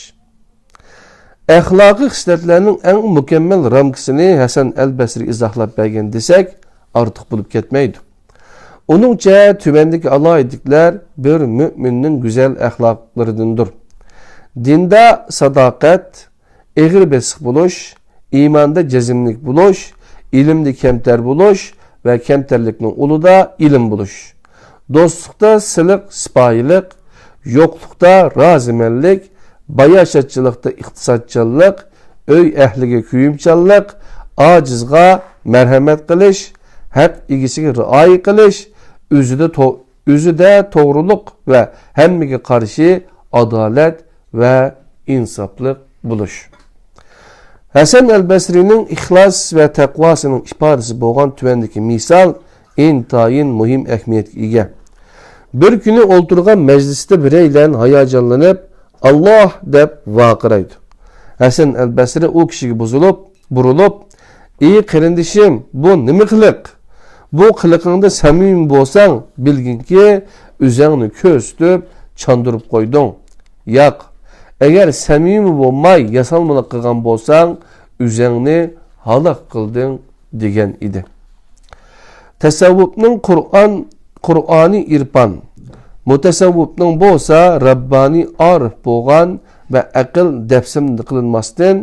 ئەخلاقىي خىسلەتلەرنىڭ ئەڭ مۇكەممەل رامكىسىنى ھەسەن ئەل بەسرى ئىزاھلاپ بەرگەن دېسەك، ئارتۇق بولۇپ كەتمەيدۇ. ئۇنىڭچە، تۆۋەندىكى ئالاھىدىلىكلەر بىر مۆمىننىڭ گۈزەل ئەخلاقلىرىدىندۇر: دىندا ساداقەت، ئېغىر بېسىق بولۇش، ئىماندا جەزملىك بولۇش، ئىلىمدە كەمتەر بولۇش ۋە كەمتەرلىكنىڭ ئۇلىدا ئىلىم بولۇش، دوستلۇقتا سىلىق سىپايىلىق، يوقلۇقتا رازىمەنلىك، باياشاتچىلىقتا ئىقتىسادچانلىق، ئۆي ئەھلىگە كۆيۈمچانلىق، ئاجىزغا مەرھەمەت قىلىش، ھەق ئىگىسىگە رىئايە قىلىش، ئۆزىدە تو-، ئۆزىدە توغرىلىق ۋە ھەممىگە قارشى ئادالەت ۋە ئىنساپلىق بولۇش. ھەسەن ئەل بەسرىنىڭ ئىخلاس ۋە تەقۋاسىنىڭ ئىپادىسى بولغان تۆۋەندىكى مىسال ئىنتايىن مۇھىم ئەھمىيەتكە ئىگە. بىر كۈنى ئولتۇرغان مەجلىستە بىرەيلەن ھاياجانلىنىپ، «ئاللاھ!» دەپ ۋارقىرايدۇ. ھەسەن ئەل بەسرى ئۇ كىشىگە بۇزۇلۇپ، بۇرۇلۇپ، «ئى قېرىندىشىم، بۇ نېمە قىلىق؟ بۇ قىلىقىڭدا سەمىمىي بولساڭ، بىلگىنكى، ئۆزۈڭنى كۆرسىتىپ، چاندۇرۇپ قويدۇڭ. ياق، ئەگەر سەمىمىي بولماي، ياسالمىلىق قىلغان بولساڭ، ئۆزۈڭنى ھالاك قىلدىڭ» دېگەن ئىدى. تەسەۋۋۇپنىڭ قۇرئان، قۇرئانىي ئىرپان، مۇتەسەۋۋۇپنىڭ بولسا رەببانىي ئارىف بولغان ۋە ئەقىل دەپسەندە قىلىنماستىن،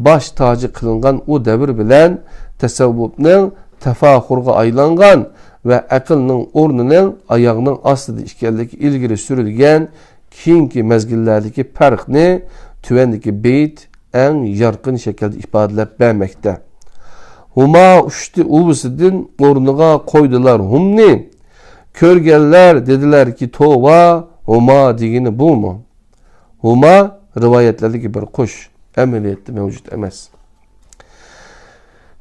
باش تاجى قىلىنغان ئۇ دەۋر بىلەن تەسەۋۋۇپنىڭ تەفاخۇرغا ئايلانغان ۋە ئەقىلنىڭ ئورنىنىڭ ئاياغنىڭ ئاستىدا ئىكەنلىكى ئىلگىرى سۈرۈلگەن كېيىنكى مەزگىللەردىكى پەرقنى تۆۋەندىكى بېيىت ئەڭ يارقىن شەكىلدە ئىپادىلەپ بەرمەكتە. «ھۇما ئۇچتى ئۇۋىسىدىن، ئورنىغا قويدىلار ھۇمنى. كۆرگەنلەر دېدىلەركى، توۋا، ھۇما دېگىنى بۇمۇ؟» ھۇما رىۋايەتلەردىكى بىر قۇش، ئەمەلىيەتتە مەۋجۇت ئەمەس.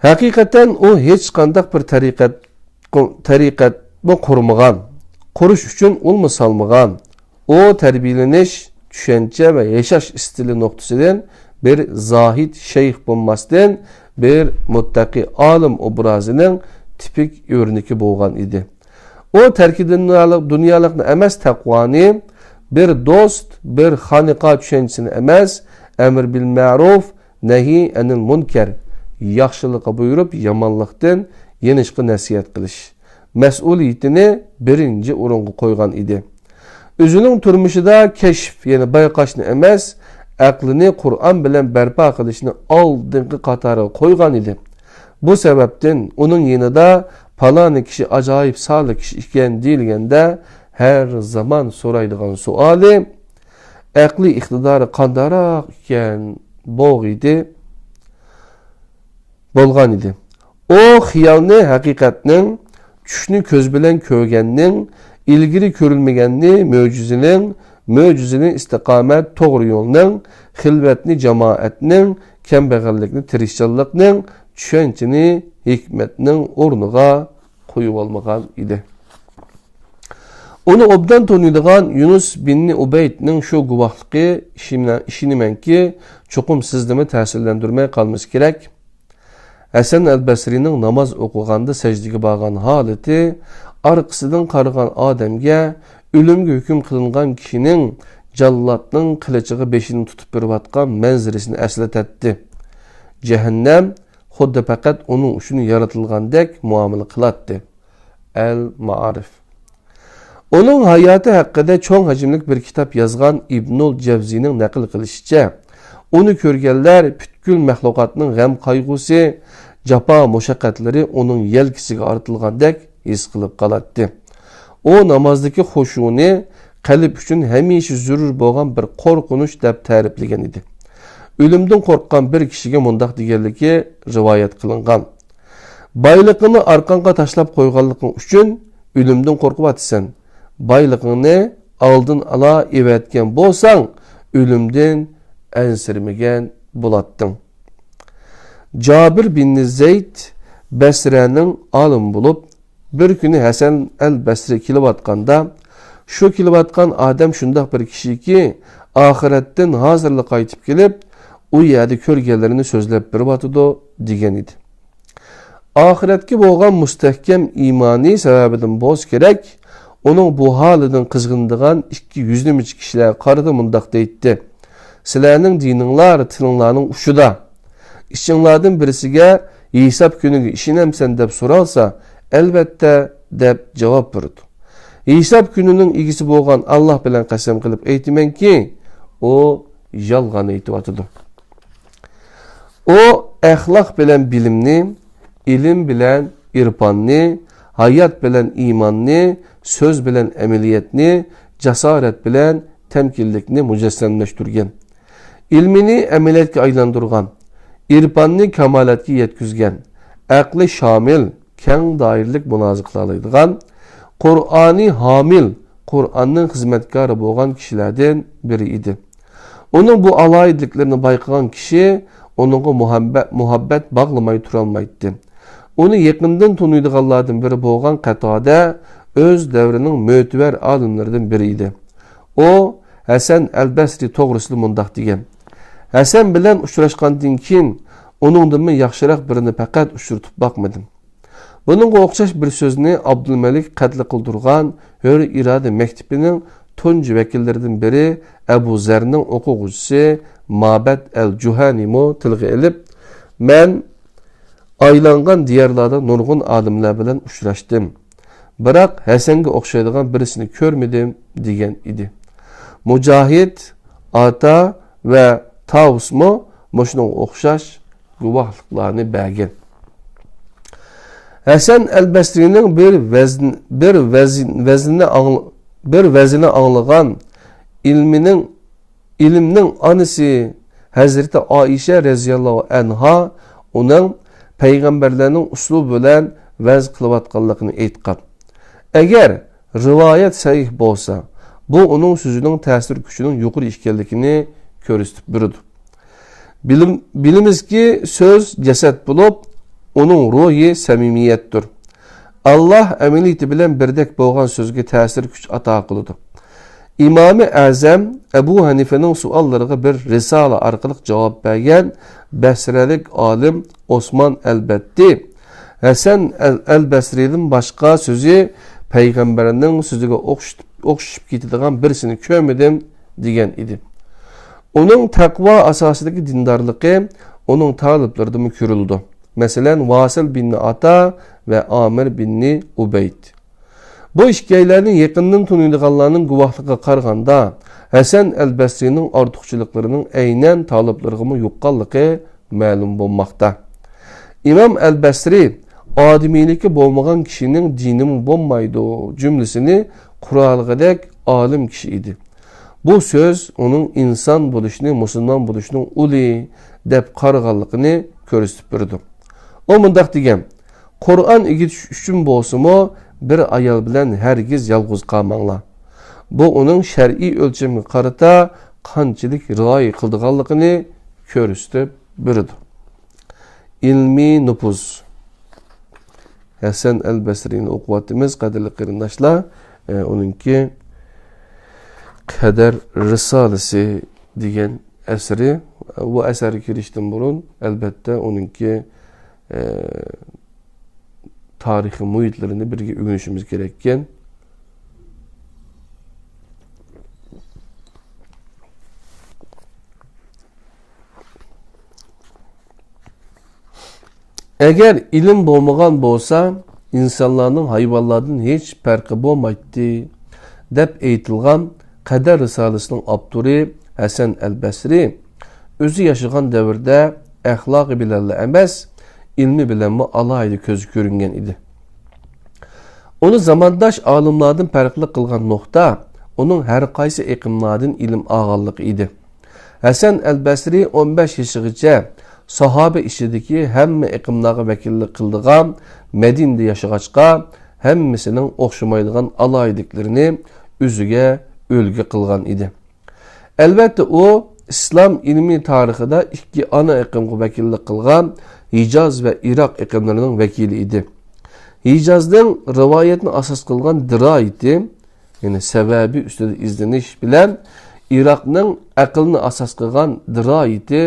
ھەقىقەتەن ئۇ ھېچقانداق بىر تەرىقەت، تەرىقەتمۇ قۇرمىغان، قۇرۇش ئۈچۈن ئۇلمۇ سالمىغان. ئۇ تەربىيەلىنىش، چۈشەنچە ۋە ياشاش ئىستىلى نۇقتىسىدىن بىر زاھىد شەيخ بولماستىن، بىر مۇتتەقى ئالىم ئوبرازىنىڭ تىپىك ئۆرنىكى بولغان ئىدى. ئۇ تەركى دۇنيالىق، دۇنيالىقنى ئەمەس، تەقۋانى، بىر دوست، بىر خانىقا چۈشەنچىسىنى ئەمەس، ئەمر بىل مەرۇف، نەھى ئەنىل مۇنكەر، ياخشىلىققا بۇيرۇپ، يامانلىقتىن يېنىشقا نەسىھەت قىلىش مەسئۇلىيىتىنى بىرىنچى ئورۇنغا قويغان ئىدى. ئۆزىنىڭ تۇرمۇشىدا كەشىپ، يەنى بايقاشنى ئەمەس، ئەقلىنى قۇرئان بىلەن بەرپا قىلىشنى ئالدىنقى قاتارغا قويغان ئىدى. بۇ سەۋەبتىن ئۇنىڭ يېنىدا پالانى كىشى ئاجايىپ سالىھ كىشى ئىكەن دېيىلگەندە، ھەر زامان سورايدىغان سوئالى، ئەقلىي ئىقتىدارى قانداقراق ئىكەن بولغىيدى، بولغان ئىدى. ئۇ خىيالنى ھەقىقەتنىڭ، چۈشنى كۆز بىلەن كۆرگەننىڭ، ئىلگىرى كۆرۈلمىگەننى مۆجىزىنىڭ، مۆجىزىنى ئىستىقامەت، توغرا يولنىڭ، خىلۋەتنى جامائەتنىڭ، كەمبەغەللىكنى تىرىشچانلىقنىڭ، چۈشەنچىنى ھېكمەتنىڭ ئورنىغا قويۇۋالمىغان ئىدى. ئۇنى ئوبدان تونۇيدىغان يۇنۇس بىننى ئۇبەيدنىڭ شۇ گۇۋاھلىقى، ئىشىنە-، ئىشىنىمەنكى، چوقۇم سىزنىمۇ تەسىرلەندۈرمەي قالمىسا كېرەك. ھەسەن ئەل بەسرىنىڭ ناماز ئوقۇغاندا سەجدىگە بارغان ھالىتى، ئارقىسىدىن قارىغان ئادەمگە ئۆلۈمگە ھۆكۈم قىلىنغان كىشىنىڭ جاللاتنىڭ قىلىچىغا بېشىنى تۇتۇپ بېرىۋاتقان مەنزىرىسىنى ئەسلىتەتتى. جەھەننەم خۇددى پەقەت ئۇنىڭ ئۈچۈن يارىتىلغاندەك مۇئامىلە قىلاتتى. ئەل مائارىف. ئۇنىڭ ھاياتى ھەققىدە چوڭ ھەجىملىك بىر كىتاب يازغان ئىبنۇل جەۋزىنىڭ نەقىل قىلىشىچە، ئۇنى كۆرگەنلەر پۈتكۈل مەخلۇقاتنىڭ غەم-قايغۇسى، جاپا-مۇشەققەتلىرى ئۇنىڭ يەلكىسىگە ئارتىلغاندەك ھېس قىلىپ قالاتتى. ئۇ نامازدىكى خۇشۇنى قەلب ئۈچۈن ھەمىشە زۆرۈر بولغان بىر قورقۇنچ دەپ تەرىپلىگەن ئىدى. ئۆلۈمدىن قورققان بىر كىشىگە مۇنداق دېگەنلىكى رىۋايەت قىلىنغان. بايلىقىڭنى ئارقاڭغا تاشلاپ قويغانلىقىڭ ئۈچۈن ئۆلۈمدىن قورقۇۋاتىسەن. بايلىقىڭنى ئالدىن ئالا ئېۋەتكەن بولساڭ، ئۆلۈمدىن ئەنسىرىمىگەن بولاتتىڭ. جابىر بىن زەيد بەسرەنىڭ ئالىمى بولۇپ، بىر كۈنى ھەسەن ئەل بەسرى كېلىۋاتقاندا، شۇ كېلىۋاتقان ئادەم شۇنداق بىر كىشىكى، ئاخىرەتتىن ھازىرلا قايتىپ كېلىپ، ئۇ يەردە كۆرگەنلىرىنى سۆزلەپ بېرىۋاتىدۇ، دېگەن ئىدى. ئاخىرەتكە بولغان مۇستەھكەم ئىمانى سەۋەبىدىن بولسا كېرەك، ئۇنىڭ بۇ ھالىدىن قىزغىنىدىغان ئىككى يۈزلىمىچە كىشىلەرگە قارىتا مۇنداق دەيتتى: سىلەرنىڭ دىنىڭلار تىلىڭلارنىڭ ئۇچىدا. ئىچىڭلاردىن بىرسىگە ھېساب كۈنىگە ئىشىنەمسەن دەپ سورالسا، ئەلۋەتتە دەپ جاۋاب بېرىدۇ. ھېساب كۈنىنىڭ ئىگىسى بولغان ئاللاھ بىلەن قەسەم قىلىپ ئېيتىمەنكى، ئۇ يالغان ئېيتىۋاتىدۇ. ئۇ ئەخلاق بىلەن بىلىمنى، ئىلىم بىلەن ئىرپاننى، ھايات بىلەن ئىماننى، سۆز بىلەن ئەمەلىيەتنى، جاسارەت بىلەن تەمكىنلىكنى مۇجەسسەملەشتۈرگەن. ئىلمىنى ئەمەلىيەتكە ئايلاندۇرغان، ئىرپاننى كامالەتكە يەتكۈزگەن، ئەقلى شامىل، كەڭ دائىرىلىك مۇنازىرە قىلالايدىغان، قۇرئانى ھامىل، قۇرئاننىڭ خىزمەتكارى بولغان كىشىلەردىن بىرى ئىدى. ئۇنىڭ بۇ ئالاھىدىلىكلىرىنى بايقىغان كىشى ئۇنىڭغا مۇھەببەت، مۇھەببەت باغلىماي تۇرالمايتتى. ئۇنى يېقىندىن تونۇيدىغانلاردىن بىرى بولغان قەتادە ئۆز دەۋرىنىڭ مۆتىۋەر ئالىملىرىدىن بىرى ئىدى. ئۇ ھەسەن ئەل بەسرى توغرىسىدا مۇنداق دېگەن: ھەسەن بىلەن ئۇچراشقاندىن كېيىن ئۇنىڭدىنمۇ ياخشىراق بىرىنى پەقەت ئۇچرىتىپ باقمىدىم. بۇنىڭغا ئوخشاش بىر سۆزنى ئابدۇلمەلىك قەتلى قىلدۇرغان ھۆر ئىرادە مەكتىپىنىڭ تۇنجى ۋەكىللىرىدىن بىرى ئەبۇ زەرنىڭ ئوقۇغۇچىسى مابەت ئەل جۇھەنىمۇ تىلغا ئېلىپ، مەن ئايلانغان دىيارلاردا نۇرغۇن ئالىملار بىلەن ئۇچراشتىم. بىراق ھەسەنگە ئوخشايدىغان بىرسىنى كۆرمىدىم، دېگەن ئىدى. مۇجاھىد، ئاتا ۋە تاۋۇسمۇ مۇشۇنىڭغا ئوخشاش گۇۋاھلىقلارنى بەرگەن. ھەسەن ئەل بەسرىنىڭ بىر ۋەزن-، بىر ۋەزن-، ۋەزنىنى ئاڭل-، بىر ۋەزنىنى ئاڭلىغان ئىلمىنىڭ، ئىلىمنىڭ ئانىسى ھەزرىتى ئائىشە رەزىياللاھۇ ئەنھا ئۇنىڭ پەيغەمبەرلەرنىڭ ئۇسلۇبى بىلەن ۋەز قىلىۋاتقانلىقىنى ئېيتقان. ئەگەر رىۋايەت سەھىھ بولسا، بۇ ئۇنىڭ سۆزىنىڭ تەسىر كۈچىنىڭ يۇقىرى ئىكەنلىكىنى كۆرسىتىپ بېرىدۇ. بىلىم-، بىلىمىزكى، سۆز جەسەت بولۇپ، ئۇنىڭ روھى سەمىمىيەتتۇر. ئاللاھ ئەمەلىيىتى بىلەن بىردەك بولغان سۆزگە تەسىر كۈچ ئاتا قىلىدۇ. ئىمامى ئەزەم ئەبۇ ھەنىفىنىڭ سوئاللىرىغا بىر رىسالە ئارقىلىق جاۋاب بەرگەن بەسرەلىك ئالىم ئوسمان ئەلبەتتى ھەسەن ئەل، ئەل بەسرىدىن باشقا سۆزى پەيغەمبەرنىڭ سۆزىگە ئوخشىتىپ، ئوخشىشىپ كېتىدىغان بىرسىنى كۆرمىدىم، دېگەن ئىدى. ئۇنىڭ تەقۋا ئاساسىدىكى دىندارلىقى ئۇنىڭ تالىپلىرىدىمۇ كۆرۈلىدۇ. مەسىلەن، ۋاسىل بىن ئاتا ۋە ئامىر بىن ئۇبەيد. بۇ ئىككىيلەننى يېقىندىن تونۇيدىغانلارنىڭ گۇۋاھلىقىغا قارىغاندا، ھەسەن ئەل بەسرىنىڭ ئارتۇقچىلىقلىرىنىڭ ئەينەن تالىپلىرىغىمۇ يۇققانلىقى مەلۇم بولماقتا. ئىمام ئەل بەسرى ئادىمىيلىكى بولمىغان كىشىنىڭ دىنىمۇ بولمايدۇ جۈملىسىنى قۇرالىغۇدەك ئالىم كىشى ئىدى. بۇ سۆز ئۇنىڭ ئىنسان بولۇشنى، مۇسۇلمان بولۇشنىڭ ئۇلى دەپ قارىغانلىقىنى كۆرسىتىپ بېرىدۇ. ئۇ مۇنداق دېگەن: «قۇرئان ئۆگىتىش ئۈچۈن بولسىمۇ، بىر ئايال بىلەن ھەرگىز يالغۇز قالماڭلار.» بۇ ئۇنىڭ شەرئىي ئۆلچەمگە قارىتا قانچىلىك رىئايە قىلىدىغانلىقىنى كۆرسىتىپ بېرىدۇ. ئىلمىي نوپۇز. ھەسەن ئەل بەسرىنى ئوقۇۋاتىمىز، قەدىرلىك قېرىنداشلار. ئە، ئۇنىڭكى قەدەر رىسالىسى دېگەن ئەسىرى. بۇ ئەسەرگە كىرىشتىن بۇرۇن، ئەلبەتتە، ئۇنىڭكى، ئە، تارىخىي مۇھىتلىرىنى بىرگە ئۆگىنىشىمىز كېرەككەن. ئەگەر ئىلىم بولمىغان بولسا، ئىنسانلارنىڭ ھايۋانلاردىن ھېچ پەرقى بولمايتتى، دەپ ئېيتىلغان قەدەر رىسالىسىنىڭ ئاپتورى ھەسەن ئەل بەسرى ئۆزى ياشىغان دەۋردە ئەخلاقى بىلەنلا ئەمەس، ئىلمى بىلەنمۇ ئالاھىدە كۆزگە كۆرۈنگەن ئىدى. ئۇنى زامانداش ئالىملاردىن پەرقلىق قىلغان نۇقتا ئۇنىڭ ھەر قايسى ئېقىملاردىن ئىلىم ئالغانلىقى ئىدى. ھەسەن ئەل بەسرى ئون بەش يېشىغىچە ساھابە ئىچىدىكى ھەممە ئېقىملارغا ۋەكىللىك قىلىدىغان مەدىنىدە ياشىغاچقا، ھەممىسىنىڭ ئوخشىمايدىغان ئالاھىدىلىكلىرىنى ئۆزىگە ئۈلگە قىلغان ئىدى. ئەلۋەتتە، ئۇ ئىسلام ئىلمىي تارىخىدا ئىككى ئانا ئېقىمغا ۋەكىللىك قىلغان ھىجاز ۋە ئىراق ئېقىملىرىنىڭ ۋەكىلى ئىدى. ھىجازنىڭ رىۋايەتنى ئاساس قىلغان دىرايىتى، يەنى سەۋەبى ئۈستىدە ئىزدىنىش بىلەن ئىراقنىڭ ئەقىلنى ئاساس قىلغان دىرايىتى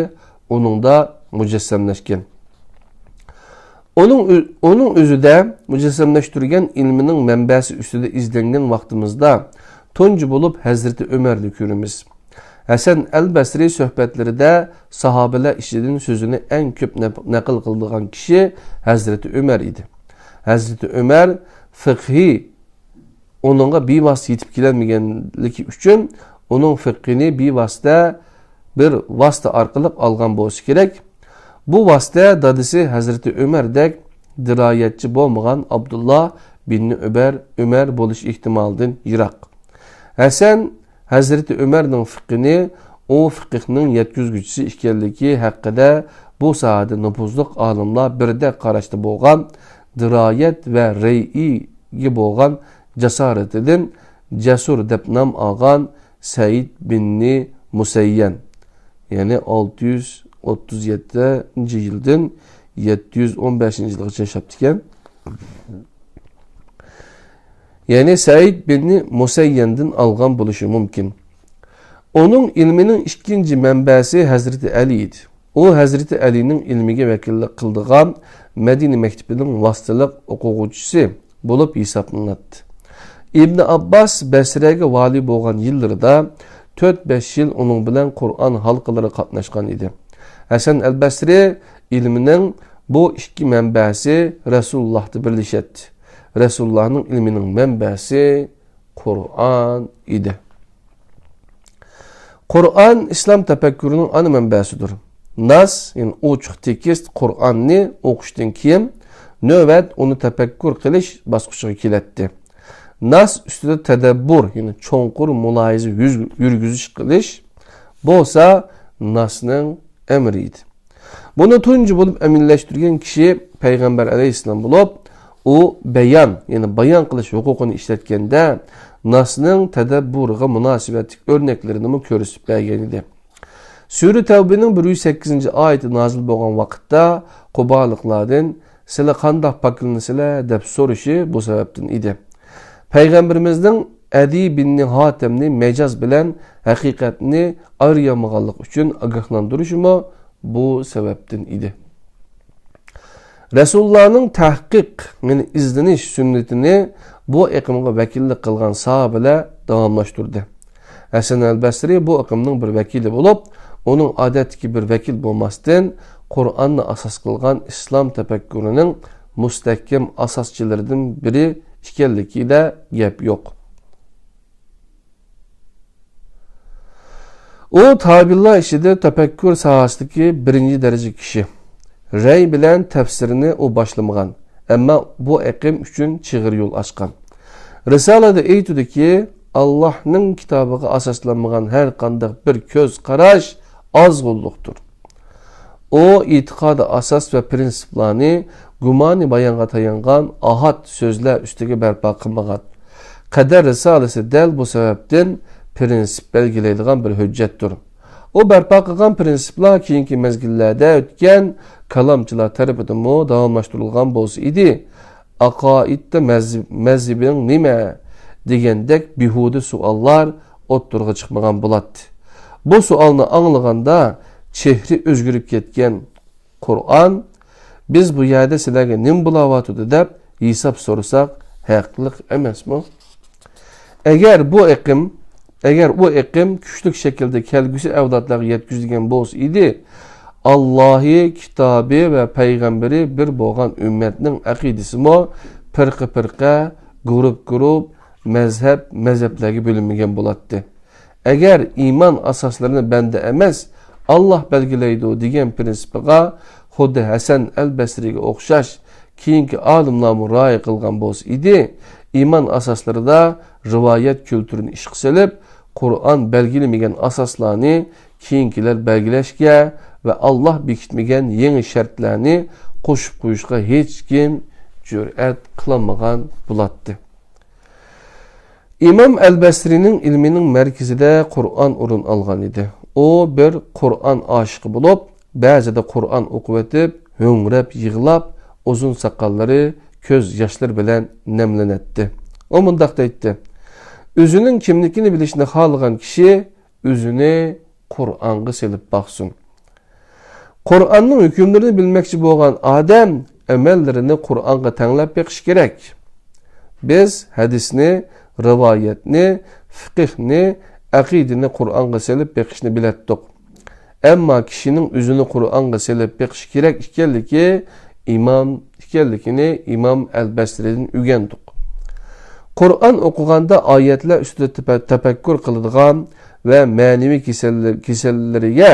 ئۇنىڭدا مۇجەسسەملەشكەن. ئۇنىڭ ئۆ-، ئۇنىڭ ئۆزىدە مۇجەسسەملەشتۈرگەن ئىلمىنىڭ مەنبەسى ئۈستىدە ئىزدەنگەن ۋاقتىمىزدا تۇنجى بولۇپ ھەزرىتى ئۆمەرنى كۆرىمىز. ھەسەن ئەل بەسرى سۆھبەتلىرىدە ساھابىلەر ئىچىدىن سۆزىنى ئەڭ كۆپ نەپ-، نەقىل قىلىدىغان كىشى ھەزرىتى ئۆمەر ئىدى. ھەزرىتى ئۆمەر فىقھى ئۇنىڭغا بىۋاسىتە يېتىپ كېلەلمىگەنلىكى ئۈچۈن، ئۇنىڭ فىقھىنى بىۋاسىتە بىر ۋاسىتە ئارقىلىق ئالغان بولسا كېرەك. بۇ ۋاسىتە دادىسى ھەزرىتى ئۆمەردەك دىرايەتچى بولمىغان ئابدۇللا بىن ئۆبەر، ئۆمەر بولۇش ئېھتىمالىدىن يىراق. ھەسەن ھەزرىتى ئۆمەرنىڭ فىقھىنى، ئۇ فىقىھنىڭ يەتكۈزگۈچىسى ئىكەنلىكى ھەققىدە بۇ ساھەدە نوپۇزلۇق ئالىملار بىردەك قاراشتا بولغان، دىرايەت ۋە رەيئىگە بولغان جاسارىتىدىن جەسۇر دەپ نام ئالغان سەئىد بىننى مۇسەييەن، يەنى ئالتە يۈز ئوتتۇز يەتتىنچى يىلدىن يەتتە يۈز ئون بەشىنچى يىلغىچە ياشاپتىكەن. يەنى سەئىد بىننى مۇسەييەندىن ئالغان بولۇشى مۇمكىن. ئۇنىڭ ئىلمىنىڭ ئىككىنچى مەنبەسى ھەزرىتى ئەلى ئىدى. ئۇ ھەزرىتى ئەلىنىڭ ئىلمىگە ۋەكىللىك قىلىدىغان مەدىنە مەكتىپىنىڭ ۋاسىتىلىق ئوقۇغۇچىسى بولۇپ ھېسابلىناتتى. ئىبنى ئابباس بەسرەگە ۋالىي بولغان يىللىرىدا تۆت-بەش يىل ئۇنىڭ بىلەن قۇرئان ھالقىلىرىغا قاتناشقان ئىدى. ھەسەن ئەل بەسرى ئىلمىنىڭ بۇ ئىككى مەنبەسى رەسۇلۇللاھتا بىرلىشەتتى. رەسۇلۇللاھنىڭ ئىلمىنىڭ مەنبەسى قۇرئان ئىدى. قۇرئان ئىسلام تەپەككۇرىنىڭ ئانا مەنبەسىدۇر. ناس، يەنى ئوچۇق تېكىست قۇرئاننى ئوقۇشتىن كېيىن، نۆۋەت ئۇنى تەپەككۇر قىلىش باسقۇچىغا كېلەتتى. ناس ئۈستىدە تەدەببۇر، يەنى چوڭقۇر مۇلاھىزە يۈز-، يۈرگۈزۈش قىلىش بولسا ناسنىڭ ئەمرى ئىدى. بۇنى تۇنجى بولۇپ ئەمەلىيلەشتۈرگەن كىشى پەيغەمبەر ئەلەيھىسسالام بولۇپ، ئۇ بەيان، يەنى بايان قىلىش ھوقۇقىنى ئىشلەتكەندە، ناسنىڭ تەدەببۇرىغا مۇناسىۋەتلىك ئۆرنەكلىرىنىمۇ كۆرسىتىپ بەرگەن ئىدى. سۈرە تەۋبىنىڭ بىر يۈز سەككىزىنچى ئايىتى نازىل بولغان ۋاقىتتا، قۇبالىقلاردىن، «سىلەر قانداق پاكلىنىسىلەر؟» دەپ سورىشى بۇ سەۋەبتىن ئىدى. پەيغەمبىرىمىزنىڭ ئەدى بىننى ھاتەمنى مەجاز بىلەن ھەقىقەتنى ئايرىيالمىغانلىقى ئۈچۈن ئاگاھلاندۇرۇشىمۇ بۇ سەۋەبتىن ئىدى. رەسۇلۇللانىڭ تەھقىق، يەنى ئىزدىنىش سۈننىتىنى بۇ ئېقىمغا ۋەكىللىك قىلغان ساھابىلەر داۋاملاشتۇردى. ھەسەن ئەل بەسرى بۇ ئېقىمنىڭ بىر ۋەكىلى بولۇپ، ئۇنىڭ ئادەتتىكى بىر ۋەكىل بولماستىن، قۇرئاننى ئاساس قىلغان ئىسلام تەپەككۇرىنىڭ مۇستەھكەم ئاساسچىلىرىدىن بىرى ئىكەنلىكىدە گەپ يوق. ئۇ تابىئىنلار ئىچىدە تەپەككۇر ساھەسىدىكى بىرىنچى دەرىجە كىشى. رەي بىلەن تەپسىرنى ئۇ باشلىمىغان، ئەمما بۇ ئېقىم ئۈچۈن چىغىر يول ئاچقان. رىسالىدە ئېيتىدۇكى، ئاللاھنىڭ كىتابىغا ئاساسلانمىغان ھەر قانداق بىر كۆز قاراش ئازغۇنلۇقتۇر. ئۇ ئېتىقادىي ئاساس ۋە پىرىنسىپلارنى گۇمانىي بايانغا تايانغان ئاھاد سۆزلەر ئۈستىگە بەرپا قىلمىغان. قەدەر رىسالىسى دەل بۇ سەۋەبتىن پىرىنسىپ بەلگىلەيدىغان بىر ھۆججەتتۇر. ئۇ بەرپا قىلغان پىرىنسىپلار كېيىنكى مەزگىللەردە ئۆتكەن كالامچىلار تەرىپىدىنمۇ داۋاملاشتۇرۇلغان بولسا ئىدى، ئەقائىدتە مەزھىپ-، مەزھىپىڭ نېمە؟ دېگەندەك بىھۇدە سوئاللار ئوتتۇرىغا چىقمىغان بولاتتى. بۇ سوئالنى ئاڭلىغاندا چېھرى ئۆزگىرىپ كەتكەن قۇرئان، بىز بۇ يەردە سىلەرگە نېمە بولاۋاتىدۇ دەپ ھېساب سورىساق ھەقلىق ئەمەسمۇ؟ ئەگەر بۇ ئېقىم، ئەگەر ئۇ ئېقىم كۈچلۈك شەكىلدە كەلگۈسى ئەۋلادلارغا يەتكۈزۈلگەن بولسا ئىدى، ئاللاھى، كىتابى ۋە پەيغەمبىرى بىر بولغان ئۈممەتنىڭ ئەقىدىسىمۇ پىرقە-پىرقە، گۇرۇپ-گۇرۇپ، مەزھەپ-مەزھەپلەرگە بۆلۈنمىگەن بولاتتى. ئەگەر ئىمان ئاساسلىرىنى بەندە ئەمەس، ئاللاھ بەلگىلەيدۇ دېگەن پىرىنسىپىغا خۇددى ھەسەن ئەل بەسرىگە ئوخشاش كېيىنكى ئالىملارمۇ رىئايە قىلغان بولسا ئىدى، ئىمان ئاساسلىرىدا رىۋايەت كۈلتۈرىنى ئىشقا سېلىپ، قۇرئان بەلگىلىمىگەن ئاساسلارنى كېيىنكىلەر بەلگىلەشكە ۋە ئاللاھ بېكىتمىگەن يېڭى شەرتلەرنى قوشۇپ قويۇشقا ھېچكىم جۈرئەت قىلالمىغان بولاتتى. ئىمام ئەل بەسرىنىڭ ئىلمىنىڭ مەركىزىدە قۇرئان ئورۇن ئالغان ئىدى. ئۇ بىر قۇرئان ئاشىقى بولۇپ، بەزىدە قۇرئان ئوقۇۋېتىپ، ھۆڭرەپ يىغلاپ، ئۇزۇن ساقاللىرى كۆز ياشلىرى بىلەن نەملىنەتتى. ئۇ مۇنداق دەيتتى، ئۆزىنىڭ كىملىكىنى بىلىشنى خالىغان كىشى ئۆزىنى قۇرئانغا سېلىپ باقسۇن. قۇرئاننىڭ ھۆكۈملىرىنى بىلمەكچى بولغان ئادەم ئەمەللىرىنى قۇرئانغا تەڭلەپ بېقىشى كېرەك. بىز ھەدىسنى، رىۋايەتنى، فىقىھنى، ئەقىدىنى قۇرئانغا سېلىپ بېقىشنى بىلەتتۇق. ئەمما كىشىنىڭ ئۆزىنى قۇرئانغا سېلىپ بېقىشى كېرەك ئىكەنلىكى ئىمام، ئىكەنلىكىنى ئىمام ئەل بەسرىدىن ئۆگەندۇق. قۇرئان ئوقۇغاندا ئايەتلەر ئۈستىدە تەپە-، تەپەككۇر قىلىدىغان ۋە مەنىۋى كېسەللە-، كېسەللىرىگە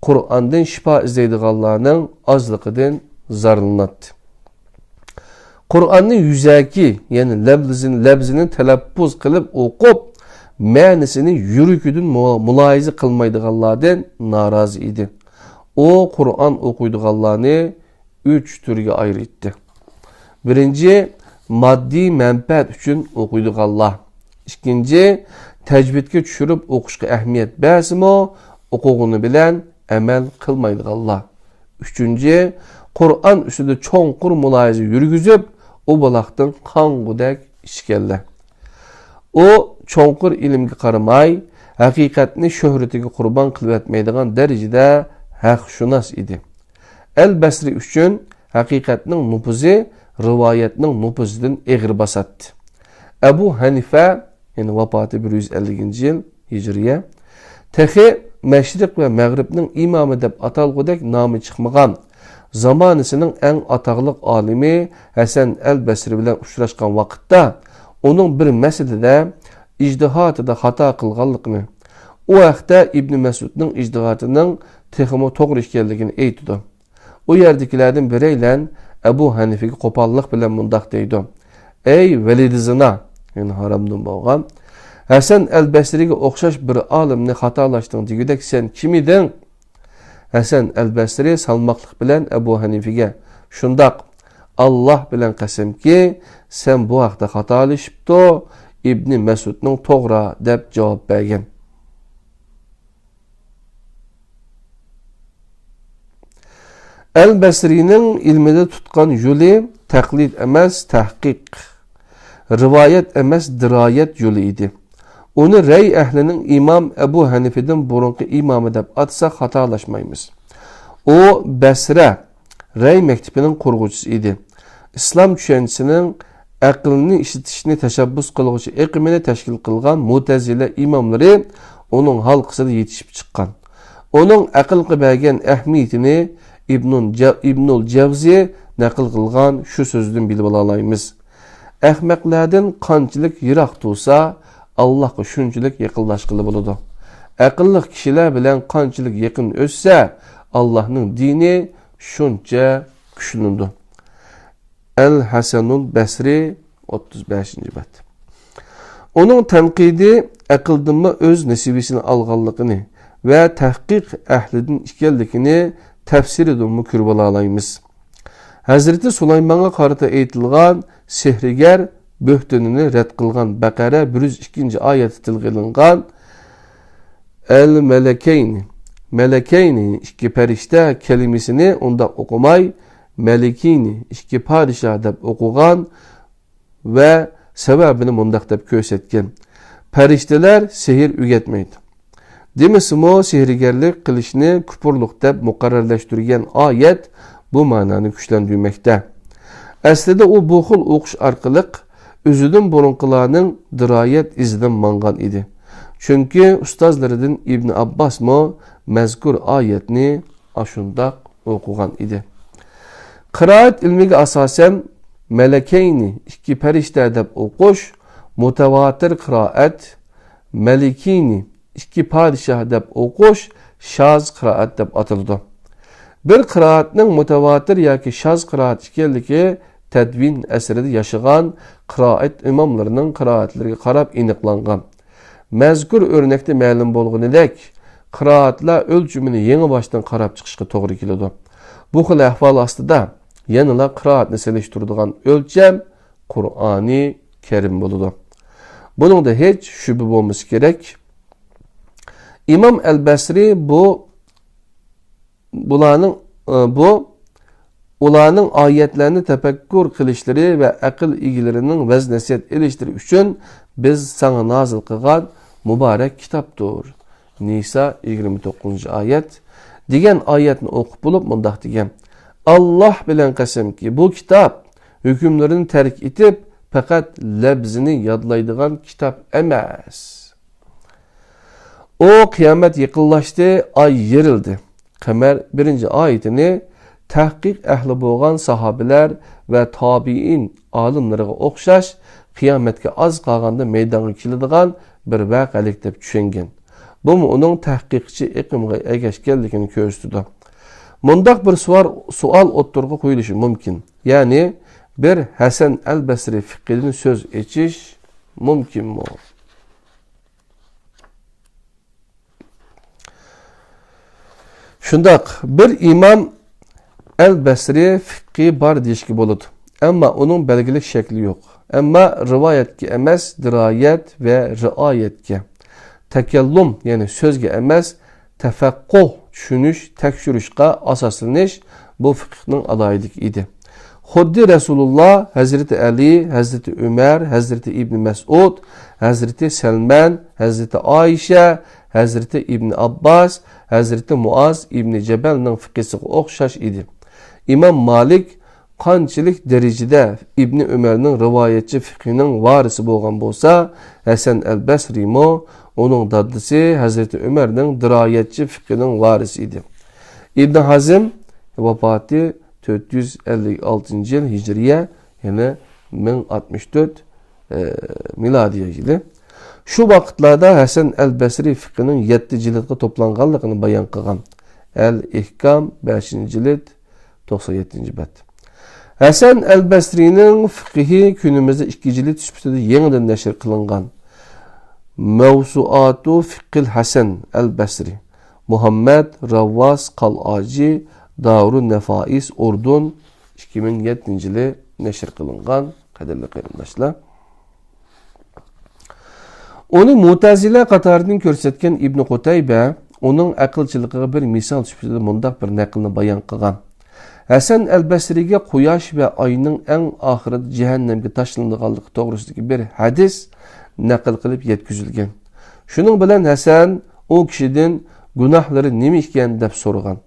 قۇرئاندىن شىپا ئىزدەيدىغانلارنىڭ ئازلىقىدىن زارلىناتتى. قۇرئاننى يۈزەكى، يەنى لەۋزىنى، لەۋزىنى تەلەپپۇز قىلىپ ئوقۇپ، مەنىسىنى يۈرىكىدىن مۇ-، مۇلاھىزە قىلمايدىغانلاردىن نارازى ئىدى. ئۇ قۇرئان ئوقۇيدىغانلارنى ئۈچ تۈرگە ئايرىيتتى. بىرىنچى، ماددىي مەنپەئەت ئۈچۈن ئوقۇيدىغانلار. ئىككىنچى، تەجۋىدكە چۈشۈرۈپ ئوقۇشقا ئەھمىيەت بەرسىمۇ، ئوقۇغىنى بىلەن ئەمەل قىلمايدىغانلار. ئۈچىنچى، قۇرئان ئۈستىدە چوڭقۇر مۇلاھىزە يۈرگۈزۈپ، ئۇ بۇلاقتىن قانغۇدەك ئىچكەنلەر. ئۇ چوڭقۇر ئىلىمگە قارىماي، ھەقىقەتنى شۆھرىتىگە قۇربان قىلىۋەتمەيدىغان دەرىجىدە ھەقشۇناس ئىدى. ئەل بەسرى ئۈچۈن ھەقىقەتنىڭ نوپۇزى رىۋايەتنىڭ نوپۇزىدىن ئېغىر باساتتى. ئەبۇ ھەنىفە، يەنى ۋاپاتى بىر يۈز ئەللىكىنچى يىل ھىجرىيە، تېخى مەشرىق ۋە مەغرىبنىڭ ئىمامى دەپ ئاتالغۇدەك نامى چىقمىغان، زامانىسىنىڭ ئەڭ ئاتاقلىق ئالىمى ھەسەن ئەل بەسرى بىلەن ئۇچراشقان ۋاقىتتا، ئۇنىڭ بىر مەسىلىدە ئىجتىھاتىدا خاتا قىلغانلىقىنى، ئۇ ھەقتە ئىبنى مەسئۇدنىڭ ئىجتىھاتىنىڭ تېخىمۇ توغرا ئىكەنلىكىنى ئېيتىدۇ. ئۇ يەردىكىلەردىن بىرەيلەن ئەبۇ ھەنىفىگە قوپاللىق بىلەن مۇنداق دەيدۇ، ئەي ۋەلىدى زىنا، يەنى ھارامدىن بولغان، ھەسەن ئەل بەسرىگە ئوخشاش بىر ئالىمنى خاتالاشتىڭ دېگۈدەك سەن كىم ئىدىڭ؟ ھەسەن ئەل بەسرى سالماقلىق بىلەن ئەبۇ ھەنىفىگە، شۇنداق، ئاللاھ بىلەن قەسەمكى، سەن بۇ ھەقتە خاتالىشىپتۇ، ئىبنى مەسئۇدنىڭ توغرا، دەپ جاۋاب بەرگەن. ئەل بەسرىنىڭ ئىلمىدا تۇتقان يولى تەقلىد ئەمەس، تەھقىق، رىۋايەت ئەمەس، دىرايەت يولى ئىدى. ئۇنى رەي ئەھلىنىڭ ئىمام ئەبۇ ھەنىفىدىن بۇرۇنقى ئىمامى دەپ ئاتىساق خاتالاشمايمىز. ئۇ بەسرە، رەي مەكتىپىنىڭ قۇرغۇچىسى ئىدى. ئىسلام چۈشەنچىسىنىڭ ئەقىلنى ئىشلىتىشنى تەشەببۇس قىلغۇچى ئېقىمىنى تەشكىل قىلغان مۇتەزىلە ئىماملىرى ئۇنىڭ ھالقىسىدا يېتىشىپ چىققان. ئۇنىڭ ئەقىلگە بەرگەن ئەھمىيىتىنى ئىبنۇل جە-، ئىبنۇل جەۋزى نەقىل قىلغان شۇ سۆزىدىن بىلىپ ئالالايمىز. ئەخمەقلەردىن قانچىلىك يىراق تۇرسا، ئاللاھقا شۇنچىلىك يېقىنلاشقىلى بولىدۇ. ئەقىللىق كىشىلەر بىلەن قانچىلىك يېقىن ئۆتسە، ئاللاھنىڭ دىنى شۇنچە كۈچلىنىدۇ. ئەل ھەسەنۇل بەسرى، ئوتتۇز بەشىنچى بەت. ئۇنىڭ تەنقىدى ئەقىلدىنمۇ ئۆز نېسىۋىسىنى ئالغانلىقىنى ۋە تەھقىق ئەھلىدىن ئىكەنلىكىنى تەپسىرىدىنمۇ كۆرۈپ ئالالايمىز. ھەزرىتى سۇلايمانغا قارىتا ئېيتىلغان سېھىرگەر بۆھتىنىنى رەت قىلغان بەقەرە بىر يۈز ئىككىنچى ئايەتتە تىلغا ئېلىنغان ئەل مەلەكەينى، مەلەكەينى، ئىككى پەرىشتە كەلىمىسىنى ئۇنداق ئوقۇماي، مەلىكىنى، ئىككى پادىشاھ دەپ ئوقۇغان ۋە سەۋەبىنى مۇنداق دەپ كۆرسەتكەن: پەرىشتىلەر سېھىر ئۆگەتمەيدۇ. دېمىسىمۇ، سېھىرگەرلىك قىلىشنى كۇپۇرلۇق دەپ مۇقەررەرلەشتۈرگەن ئايەت بۇ مەنانى كۈچلەندۈرمەكتە. ئەسلىدە ئۇ بۇ خىل ئوقۇش ئارقىلىق ئۆزىدىن بۇرۇنقىلارنىڭ دىرايەت ئىزىدىن ماڭغان ئىدى. چۈنكى ئۇستازلىرىدىن ئىبن ئابباسمۇ مەزكۇر ئايەتنى ئاشۇنداق ئوقۇغان ئىدى. قىرائەت ئىلمىگە ئاساسەن، مەلەكەينى، ئىككى پەرىشتە دەپ ئوقۇش مۇتەۋاتىر قىرائەت، مەلىكىنى، ئىككى پادىشاھ دەپ ئوقۇش شاز قىرائەت دەپ ئاتىلىدۇ. بىر قىرائەتنىڭ مۇتەۋاتىر ياكى شاز قىرائەت ئىكەنلىكى تەدۋىن ئەسرىدە ياشىغان قىرائەت ئىماملىرىنىڭ قىرائەتلىرىگە قاراپ ئېنىقلانغان. مەزكۇر ئۆرنەكتە مەلۇم بولغىنىدەك، قىرائەتلەر ئۆلچىمىنى يېڭىباشتىن قاراپ چىقىشقا توغرا كېلىدۇ. بۇ خىل ئەھۋال ئاستىدا يەنىلا قىرائەتنى سېلىشتۇرىدىغان ئۆلچەم قۇرئانى كەرىم بولىدۇ. بۇنىڭدا ھېچ شۈبھە بولمىسا كېرەك. ئىمام ئەل بەسرى بۇ، بۇلارنىڭ، ئى، بۇ، ئۇلارنىڭ ئايەتلەرنى تەپەككۇر قىلىشلىرى ۋە ئەقىل ئىگىلىرىنىڭ ۋەز-نەسىھەت ئېلىشلىرى ئۈچۈن بىز ساڭا نازىل قىلغان مۇبارەك كىتابتۇر. نىسا، يىگىرمە توققۇزىنچى ئايەت، دېگەن ئايەتنى ئوقۇپ بولۇپ مۇنداق دېگەن: ئاللاھ بىلەن قەسەمكى، بۇ كىتاب ھۆكۈملىرىنى تەرك ئېتىپ، پەقەت لەپزىنى يادلايدىغان كىتاب ئەمەس. ئۇ قىيامەت يېقىنلاشتى، ئاي يېرىلدى. قەمەر بىرىنچى ئايىتىنى تەھقىق ئەھلى بولغان ساھابىلەر ۋە تابىئىن ئالىملىرىغا ئوخشاش قىيامەتكە ئاز قالغاندا مەيدانغا كېلىدىغان بىر ۋەقەلىك دەپ چۈشەنگەن. بۇمۇ ئۇنىڭ تەھقىقچى ئېقىمغا ئەگەشكەنلىكىنى كۆرسىتىدۇ. مۇنداق بىر سوئال، سوئال ئوتتۇرىغا قويۇلۇشى مۇمكىن. يەنى، بىر ھەسەن ئەل بەسرى فىقھىدىن سۆز ئېچىش مۇمكىنمۇ؟ شۇنداق، بىر ئىمام ئەل بەسرى فىقھى بار دېيىشكە بولىدۇ. ئەمما ئۇنىڭ بەلگىلىك شەكلى يوق. ئەمما رىۋايەتكە ئەمەس، دىرايەت ۋە رىئايەتكە، تەكەللۇم، يەنى سۆزگە ئەمەس، تەفەققۇھ، چۈشىنىش، تەكشۈرۈشقا ئاساسلىنىش بۇ فىقھنىڭ ئالاھىدىلىكى ئىدى. خۇددى رەسۇلۇللا، ھەزرىتى ئەلى، ھەزرىتى ئۆمەر، ھەزرىتى ئىبنى مەسئۇد، ھەزرىتى سەلمەن، ھەزرىتى ئائىشە، ھەزرىتى ئىبنى ئابباس، ھەزرىتى مۇئاز ئىبنى جەبەلنىڭ فىقھىسىغا ئوخشاش ئىدى. ئىمام مالىك قانچىلىك دەرىجىدە ئىبنى ئۆمەرنىڭ رىۋايەتچى فىقھىنىڭ ۋارىسى بولغان بولسا، ھەسەن ئەل بەسرىمۇ ئۇنىڭ دادىسى ھەزرىتى ئۆمەرنىڭ دىرايەتچى فىقھىنىڭ ۋارىسى ئىدى. ئىبنى ھازىم ۋاپاتى تۆت يۈز ئەللىك ئالتىنچى يىل ھىجرىيە، يەنى مىڭ ئاتمىش تۆت، ئە، مىلادىيە يىلى. شۇ ۋاقىتلاردا ھەسەن ئەل بەسرى فىقھىنىڭ يەتتە جىلدقا توپلانغانلىقىنى بايان قىلغان. ئەل ئىھكام، بەشىنچى جىلد، توقسان يەتتىنچى بەت. ھەسەن ئەل بەسرىنىڭ فىقھى كۈنىمىزدە ئىككى جىلد سۈپىتىدە يېڭىدىن نەشر قىلىنغان. مەۋسۇئاتۇ فىقھىل ھەسەن ئەل بەسرى، مۇھەممەد راۋۋاس قالئاجى، دارۇن نەفائىس، ئۇردۇن، ئىككى مىڭ يەتتىنچى يىلى نەشر قىلىنغان، قەدىرلىك قېرىنداشلار. ئۇنى مۇتەزىلە قاتارىدىن كۆرسەتكەن ئىبنى قۇتەيبە ئۇنىڭ ئەقىلچىلىقىغا بىر مىسال سۈپىتىدە مۇنداق بىر نەقىلنى بايان قىلغان. ھەسەن ئەل بەسرىگە قۇياش ۋە ئاينىڭ ئەڭ ئاخىرىدا جەھەننەمگە تاشلىنىدىغانلىقى توغرىسىدىكى بىر ھەدىس نەقىل قىلىپ يەتكۈزۈلگەن. شۇنىڭ بىلەن ھەسەن ئۇ كىشىدىن گۇناھلىرى نېمە ئىكەن دەپ سورىغان.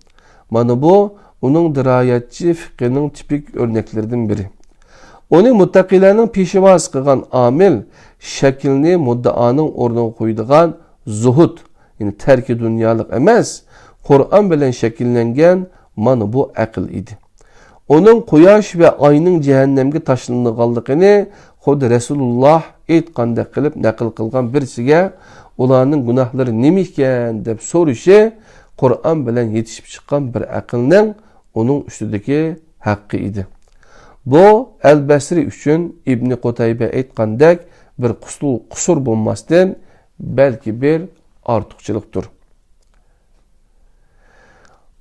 مانا بۇ ئۇنىڭ دىرايەتچى فىقھىنىڭ تىپىك ئۆرنەكلىرىدىن بىرى. ئۇنى مۇتتەقىيلەرنىڭ پېشۋاسى قىلغان ئامىل، شەكىلنى مۇددىئانىڭ ئورنىغا قويىدىغان زۇھۇد، يەنى تەركى دۇنيالىق ئەمەس، قۇرئان بىلەن شەكىللەنگەن مانا بۇ ئەقىل ئىدى. ئۇنىڭ قۇياش ۋە ئاينىڭ جەھەننەمگە تاشلىنىدىغانلىقىنى خۇددى رەسۇلۇللاھ ئېيتقاندەك قىلىپ نەقىل قىلغان بىرسىگە ئۇلارنىڭ گۇناھلىرى نېمە ئىكەن دەپ سورىشى قۇرئان بىلەن يېتىشىپ چىققان بىر ئەقىلنىڭ ئۇنىڭ ئۈستىدىكى ھەققى ئىدى. بۇ ئەل بەسرى ئۈچۈن ئىبنى قۇتەيبە ئېيتقاندەك بىر قۇسۇر، قۇسۇر بولماستىن، بەلكى بىر ئارتۇقچىلىقتۇر.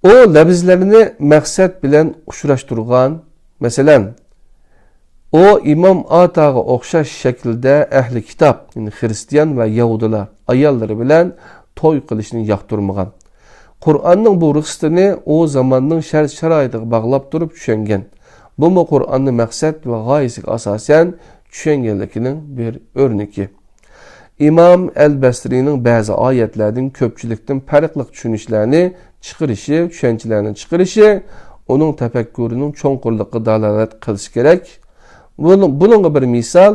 ئۇ لەپزلەرنى مەقسەت بىلەن ئۇچراشتۇرغان. مەسىلەن، ئۇ ئىمام ئاتاغا ئوخشاش شەكىلدە ئەھلى كىتاب، يەنى خىرىستىيان ۋە يەھۇدىيلار ئاياللىرى بىلەن توي قىلىشنى ياقتۇرمىغان. قۇرئاننىڭ بۇ رۇخسىتىنى ئۇ زاماننىڭ شەرت-شارائىتىغا باغلاپ تۇرۇپ چۈشەنگەن. بۇمۇ قۇرئاننى مەقسەت ۋە غايىسىگە ئاساسەن چۈشەنگەنلىكىنىڭ بىر ئۆرنىكى. ئىمام ئەل بەسرىنىڭ بەزى ئايەتلەردىن كۆپچىلىكتىن پەرقلىق چۈشىنىشلەرنى چىقىرىشى، چۈشەنچىلەرنى چىقىرىشى ئۇنىڭ تەپەككۇرىنىڭ چوڭقۇرلۇقىغا دالالەت قىلىشى كېرەك. بۇنىڭ، بۇنىڭغا بىر مىسال،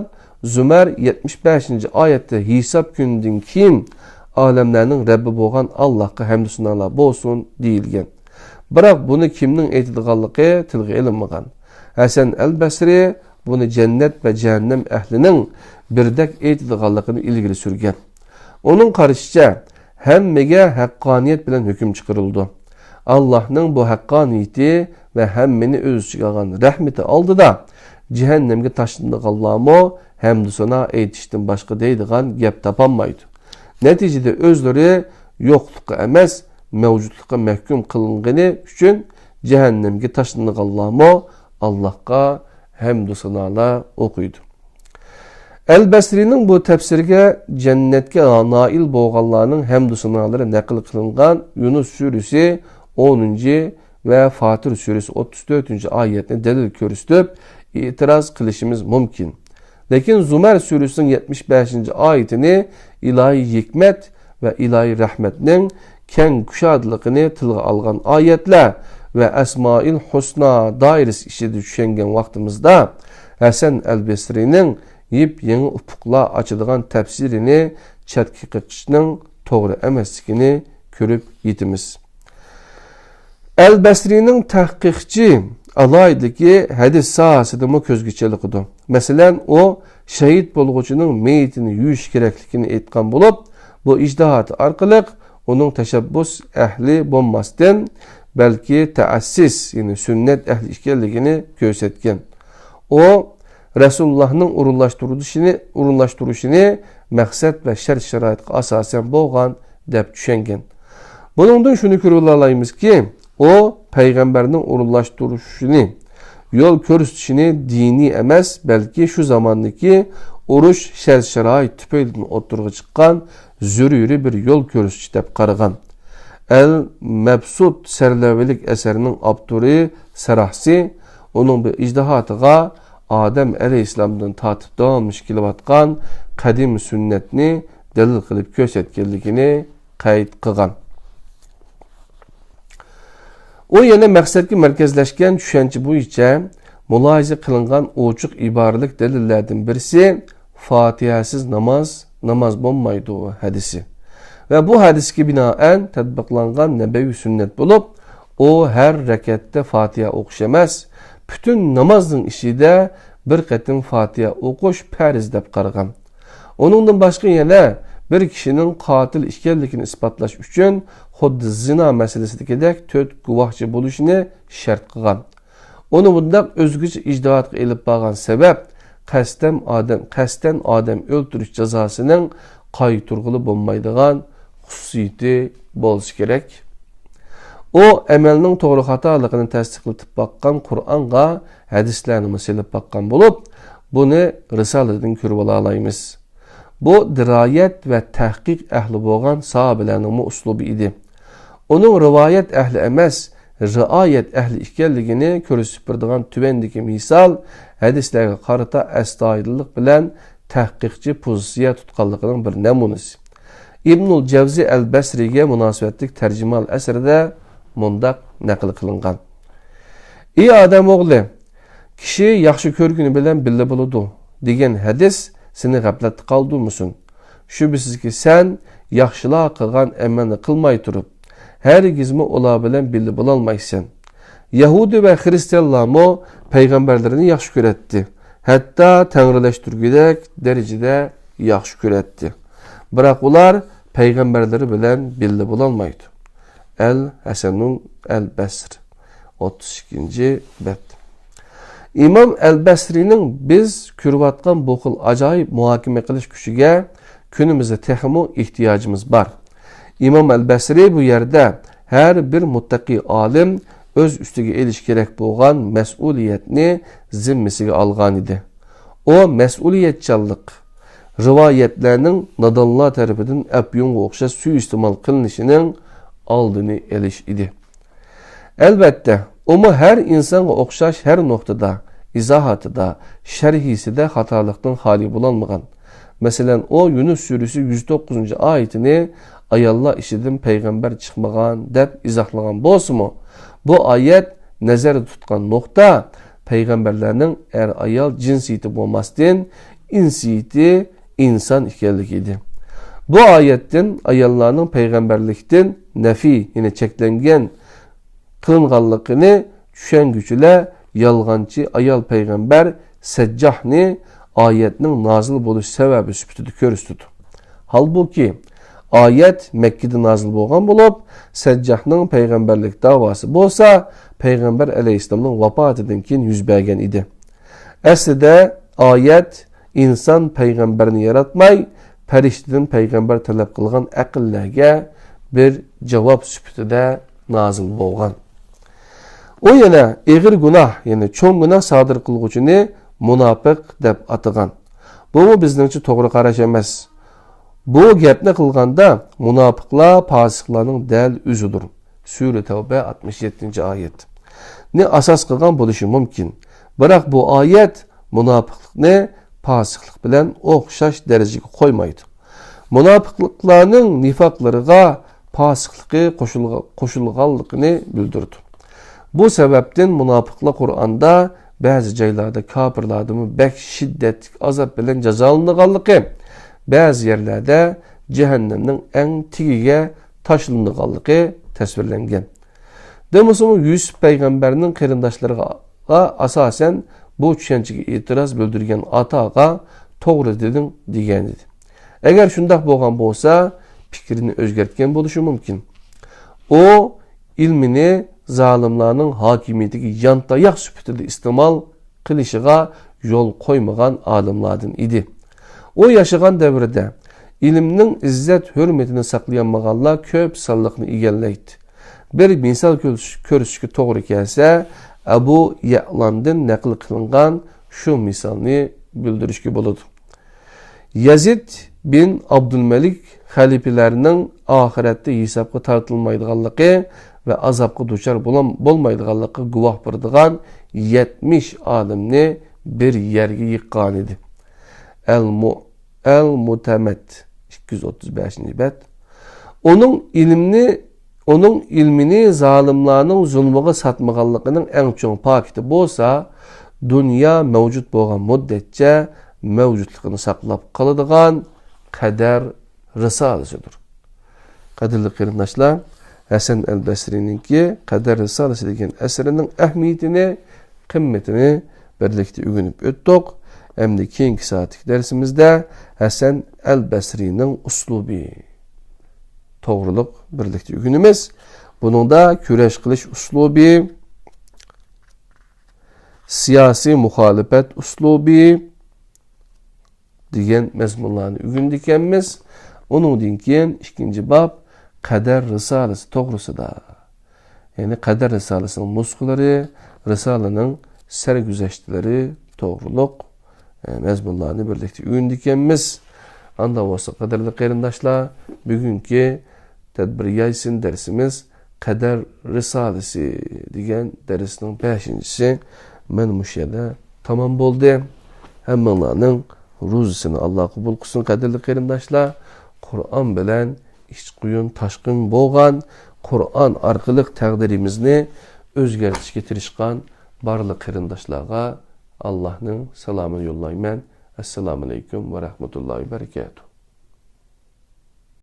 زۇمەر يەتمىش بەشىنچى ئايەتتە ھېساب كۈنىدىن كېيىن ئالەملەرنىڭ رەببى بولغان ئاللاھقا ھەمدۇ سانالار بولسۇن دېيىلگەن. بىراق بۇنى كىمنىڭ ئېيتىدىغانلىقى تىلغا ئېلىنمىغان. ھەسەن ئەل بەسرى بۇنى جەننەت ۋە جەھەننەم ئەھلىنىڭ بىردەك ئېيتىدىغانلىقىنى ئىلگىرى سۈرگەن. ئۇنىڭ قارىشىچە، ھەممىگە ھەققانىيەت بىلەن ھۆكۈم چىقىرىلىدۇ. ئاللاھنىڭ بۇ ھەققانىيىتى ۋە ھەممىنى ئۆز ئىچىگە ئالغان رەھمىتى ئالدىدا جەھەننەمگە تاشلىنىدىغانلارمۇ ھەمدۇسانا ئېيتىشتىن باشقا دەيدىغان گەپ تاپالمايدۇ. نەتىجىدە ئۆزلىرى يوقلۇققا ئەمەس، مەۋجۇتلۇققا مەھكۇم قىلىنغىنى ئۈچۈن جەھەننەمگە تاشلىنىدىغانلارمۇ ئاللاھقا ھەمدۇسانالار ئوقۇيدۇ. ئەل بەسرىنىڭ بۇ تەپسىرىگە جەننەتكە نائىل بولغانلارنىڭ ھەمدۇسانالىرى نەقىل قىلىنغان يۇنۇس سۈرىسى ئونىنچى ۋە فاتىر سۈرىسى ئوتتۇز تۆتىنچى ئايەتنى دەلىل كۆرسىتىپ ئېتىراز قىلىشىمىز مۇمكىن. لېكىن زۇمەر سۈرىسىنىڭ يەتمىش بەشىنچى ئايىتىنى ئىلاھىي ھېكمەت ۋە ئىلاھىي رەھمەتنىڭ كەڭ كۇشادىلىقىنى تىلغا ئالغان ئايەتلەر ۋە ئەسمائىل ھۇسنا دائىرىسى ئىچىدە چۈشەنگەن ۋاقتىمىزدا، ھەسەن ئەل بەسرىنىڭ يېپيېڭى ئۇپۇقلار ئاچىدىغان تەپسىرىنى چەتكە قېقىشنىڭ توغرا ئەمەسلىكىنى كۆرۈپ يېتىمىز. ئەل بەسرىنىڭ تەھقىقچى ئالاھىدىلىكى ھەدىس ساھەسىدىمۇ كۆزگە چېلىقىدۇ. مەسىلەن، ئۇ شېھىت بولغۇچىنىڭ مېيىتىنى يۇيۇش كېرەكلىكىنى ئېيتقان بولۇپ، بۇ ئىجتىھاتى ئارقىلىق ئۇنىڭ تەشەببۇس ئەھلى بولماستىن، بەلكى تەئەسسىس، يەنى سۈننەت ئەھلى ئىكەنلىكىنى كۆرسەتكەن. ئۇ رەسۇلۇللاھنىڭ ئورۇنلاشتۇرۇشىنى، ئورۇنلاشتۇرۇشىنى مەقسەت ۋە شەرت-شارائىتقا ئاساسەن بولغان دەپ چۈشەنگەن. بۇنىڭدىن شۇنى كۆرۈۋالالايمىزكى، ئۇ پەيغەمبەرنىڭ ئورۇنلاشتۇرۇشىنى، يول كۆرسىتىشىنى دىنىي ئەمەس، بەلكى شۇ زاماندىكى ئۇرۇش شەرت-شارائىت تۈپەيلىدىن ئوتتۇرىغا چىققان زۆرۈرىي بىر يول كۆرسىتىش دەپ قارىغان. ئەل مەبسۇت سەرلەۋھىلىك ئەسەرنىڭ ئاپتورى سەراھسى ئۇنىڭ بۇ ئىجتىھاتىغا ئادەم ئەلەيھىسسالامدىن تارتىپ داۋاملىشىپ كېلىۋاتقان قەدىم سۈننەتنى دەلىل قىلىپ كۆرسەتكەنلىكىنى قەيت قىلغان. ئۇ يەنە مەقسەتكە مەركەزلەشكەن چۈشەنچە بويىچە مۇلاھىزە قىلىنغان ئوچۇق ئىبارىلىك دەلىللەردىن بىرسى، فاتىھەسىز ناماز، ناماز بولمايدۇ ھەدىسى. ۋە بۇ ھەدىسكە بىنائەن تەتبىقلانغان نەبەۋى سۈننەت بولۇپ، ئۇ ھەر رەكەتتە فاتىھە ئوقۇش ئەمەس، پۈتۈن نامازنىڭ ئىچىدە بىر قېتىم فاتىھە ئوقۇش پەرز دەپ قارىغان. ئۇنىڭدىن باشقا يەنە بىر كىشىنىڭ قاتىل ئىكەنلىكىنى ئىسپاتلاش ئۈچۈن خۇددى زىنا مەسىلىسىدىكىدەك تۆت گۇۋاھچى بولۇشىنى شەرت قىلغان. ئۇنى بۇنداق ئۆزگىچە ئىجتىھاتقا ئېلىپ بارغان سەۋەب، قەستەن ئادەم، قەستەن ئادەم ئۆلتۈرۈش جازاسىنىڭ قايتۇرغىلى بولمايدىغان خۇسۇسىيىتى بولسا كېرەك. ئۇ ئەمەلنىڭ توغرا خاتالىقىنى تەستىقلىتىپ باققان قۇرئانغا ھەدىسلەرنىمۇ سېلىپ باققان بولۇپ، بۇنى رىسالىدىن كۆرۈۋالالايمىز. بۇ دىرايەت ۋە تەھقىق ئەھلى بولغان ساھابىلەرنىڭمۇ ئۇسلۇبى ئىدى. ئۇنىڭ رىۋايەت ئەھلى ئەمەس، رىئايەت ئەھلى ئىكەنلىكىنى كۆرسىتىپ بېرىدىغان تۆۋەندىكى مىسال ھەدىسلەرگە قارىتا ئەستايىدىللىق بىلەن تەھقىقچى پوزىتسىيە تۇتقانلىقىنىڭ بىر نەمۇنىسى. ئىبنۇل جەۋزى ئەل بەسرىگە مۇناسىۋەتلىك تەرجىمىھال ئەسىرىدە مۇنداق نەقىل قىلىنغان. «ئى ئادەم ئوغلى، كىشى ياخشى كۆرگىنى بىلەن بىللە بولىدۇ» دېگەن ھەدىس سېنى غەپلەتتە قالدۇرمىسۇن. شۈبھىسىزكى، سەن ياخشىلار قىلغان ئەمەلنى قىلماي تۇرۇپ، ھەرگىزمۇ ئۇلار بىلەن بىللە بولالمايسەن. يەھۇدىي ۋە خىرىستىيانلارمۇ پەيغەمبەرلىرىنى ياخشى كۆرەتتى، ھەتتا تەڭرىلەشتۈرگۈدەك دەرىجىدە ياخشى كۆرەتتى. بىراق ئۇلار پەيغەمبەرلىرى بىلەن بىللە بولالمايدۇ. ئەل ھەسەنۇن ئەل بەسرى، ئوتتۇز ئىككىنچى بەت. ئىمام ئەل بەسرىنىڭ بىز كۆرۈۋاتقان بۇ خىل ئاجايىپ مۇھاكىمە قىلىش كۈچىگە كۈنىمىزدە تېخىمۇ ئېھتىياجىمىز بار. ئىمام ئەل بەسرى بۇ يەردە ھەر بىر مۇتتەقىي ئالىم ئۆز ئۈستىگە ئېلىش كېرەك بولغان مەسئۇلىيەتنى زىممىسىگە ئالغان ئىدى. ئۇ مەسئۇلىيەتچانلىق، رىۋايەتلەرنىڭ نادانلار تەرىپىدىن ئەپيۇنغا ئوخشاش سۇيىئىستېمال قىلىنىشىنىڭ ئالدىنى ئېلىش ئىدى. ئەلۋەتتە، ئۇمۇ ھەر ئىنسانغا ئوخشاش ھەر نۇقتىدا، ئىزاھاتىدا، شەرھىسىدە خاتالىقتىن خالىي بولالمىغان. مەسىلەن، ئۇ يۇنۇس سۈرىسى يۈز توققۇزىنچى ئايىتىنى «ئاياللار ئىچىدىن پەيغەمبەر چىقمىغان» دەپ ئىزاھلىغان بولسىمۇ، بۇ ئايەت نەزەردە تۇتقان نۇقتا پەيغەمبەرلەرنىڭ ئەر-ئايال جىنسىيىتى بولماستىن، ئىنسىيىتى ئىنسان ئىكەنلىكى ئىدى. بۇ ئايەتتىن ئاياللارنىڭ پەيغەمبەرلىكتىن نەفى، يەنى چەكلەنگەن قىلىنغانلىقىنى چۈشەنگۈچىلەر يالغانچى ئايال پەيغەمبەر سەججاھنى ئايەتنىڭ نازىل بولۇش سەۋەبى سۈپىتىدە كۆرسىتىدۇ. ھالبۇكى، ئايەت مەككىدە نازىل بولغان بولۇپ، سەججاھنىڭ پەيغەمبەرلىك داۋاسى بولسا پەيغەمبەر ئەلەيھىسسالامنىڭ ۋاپاتىدىن كېيىن يۈز بەرگەن ئىدى. ئەسلىدە ئايەت ئىنسان پەيغەمبەرنى ياراتماي، پەرىشتىدىن پەيغەمبەر تەلەپ قىلغان ئەقىللەرگە بىر جاۋاب سۈپىتىدە نازىل بولغان. ئۇ يەنە ئېغىر گۇناھ، يەنى چوڭ گۇناھ سادىر قىلغۇچىنى مۇناپىق دەپ ئاتىغان. بۇمۇ بىزنىڭچە توغرا قاراش ئەمەس. بۇ گەپنى قىلغاندا مۇناپىقلار پاسىقلارنىڭ دەل ئۆزىدۇر. سۈرە تەۋبە، ئاتمىش يەتتىنچى ئايەت. نى ئاساس قىلغان بولۇشى مۇمكىن. بىراق بۇ ئايەت مۇناپىقلىقنى پاسىقلىق بىلەن ئوخشاش دەرىجىگە قويمايدۇ. مۇناپىقلىقلارنىڭ نىفاقلىرىغا پاسىقلىقى قوشۇلغا-، قوشۇلغانلىقىنى بىلدۈرىدۇ. بۇ سەۋەبتىن مۇناپىقلار قۇرئاندا بەزى جايلاردا كاپىرلاردىنمۇ بەك شىددەتلىك ئازاب بىلەن جازالىنىدىغانلىقى، بەزى يەرلەردە جەھەننەمنىڭ ئەڭ تېگىگە تاشلىنىدىغانلىقى تەسۋىرلەنگەن. دېمىسىمۇ يۈسۈپ پەيغەمبەرنىڭ قېرىنداشلىرىغا ئاساسەن بۇ چۈشەنچىگە ئېتىراز بىلدۈرگەن ئاتاغا توغرا دېدىڭ دېگەنىدى. ئەگەر شۇنداق بولغان بولسا، پىكرىنى ئۆزگەرتكەن بولۇشى مۇمكىن. ئۇ ئىلمىنى زالىملارنىڭ ھاكىمىيىتىگە يانتاياق سۈپىتىدە ئىستېمال قىلىشىغا يول قويمىغان ئالىملاردىن ئىدى. ئۇ ياشىغان دەۋرىدە ئىلىمنىڭ ئىززەت-ھۆرمىتىنى ساقلىيالمىغانلار كۆپ سانلىقنى ئىگىلەيتتى. بىر مىسال كۆرسىتىش-، كۆرسىتىشكە توغرا كەلسە، ئەبۇ يەئلاندىن نەقىل قىلىنغان شۇ مىسالنى بىلدۈرۈشكە بولىدۇ. يەزىد بىن ئابدۇلمەلىك خەلىپىلەرنىڭ ئاخىرەتتە ھېسابقا تارتىلمايدىغانلىقى ۋە ئازابقا دۇچار بولام-، بولمايدىغانلىقىغا گۇۋاھ بېرىدىغان يەتمىش ئالىمنى بىر يەرگە يىغقانىدى. ئەل مۇ-، ئەل مۇتەمەت، ئىككى يۈز ئوتتۇز بەشىنچى بەت. ئۇنىڭ ئىلمىنى، ئۇنىڭ ئىلمىنى زالىملارنىڭ زۇلمىغا ساتمىغانلىقىنىڭ ئەڭ چوڭ پاكىتى بولسا، دۇنيا مەۋجۇت بولغان مۇددەتچە مەۋجۇتلۇقىنى ساقلاپ قالىدىغان قەدەر رىسالىسىدۇر. قەدىرلىك قېرىنداشلار، ھەسەن ئەل بەسرىنىڭكى قەدەر رىسالىسى دېگەن ئەسىرىنىڭ ئەھمىيىتىنى، قىممىتىنى بىرلىكتە ئۆگىنىپ ئۆتتۇق. ئەمدى كېيىنكى سائەتلىك دەرسىمىزدە ھەسەن ئەل بەسرىنىڭ ئۇسلۇبى توغرۇلۇق بىرلىكتە ئۆگىنىمىز. بۇنىڭدا كۈرەش قىلىش ئۇسلۇبى، سىياسىي مۇخالىپەت ئۇسلۇبى، دېگەن مەزمۇنلارنى ئۆگىنىدىكەنمىز. ئۇنىڭدىن كېيىن ئىككىنچى باب قەدەر رىسالىسى توغرىسىدا، يەنى قەدەر رىسالىسىنىڭ نۇسخىلىرى، رىسالىنىڭ سەرگۈزەشتلىرى توغرۇلۇق، ئە، مەزمۇنلارنى بىرلىكتە ئۆگىنىدىكەنمىز. ئاندا بولسا، قەدىرلىك قېرىنداشلار، بۈگۈنكى تەدبىر يايسىن دەرسىمىز قەدەر رىسالىسى دېگەن دەرسنىڭ بەشىنچىسى مەن مۇشۇ يەردە تامام بولدى. ھەممىڭلارنىڭ روزىسىنى ئاللا قوبۇل قىلسۇن، قەدىرلىك قېرىنداشلار. قۇرئان بىلەن ئىچ قۇيۇن تاشقىن بولغان، قۇرئان ئارقىلىق تەقدىرىمىزنى ئۆزگەرتىشكە تىرىشقان بارلىق قېرىنداشلارغا ئاللاھنىڭ سالامىنى يوللايمەن. ئەسسالامۇئەلەيكۇم ۋە رەھمەتۇللاھى ۋە بەرىكاتۇھ.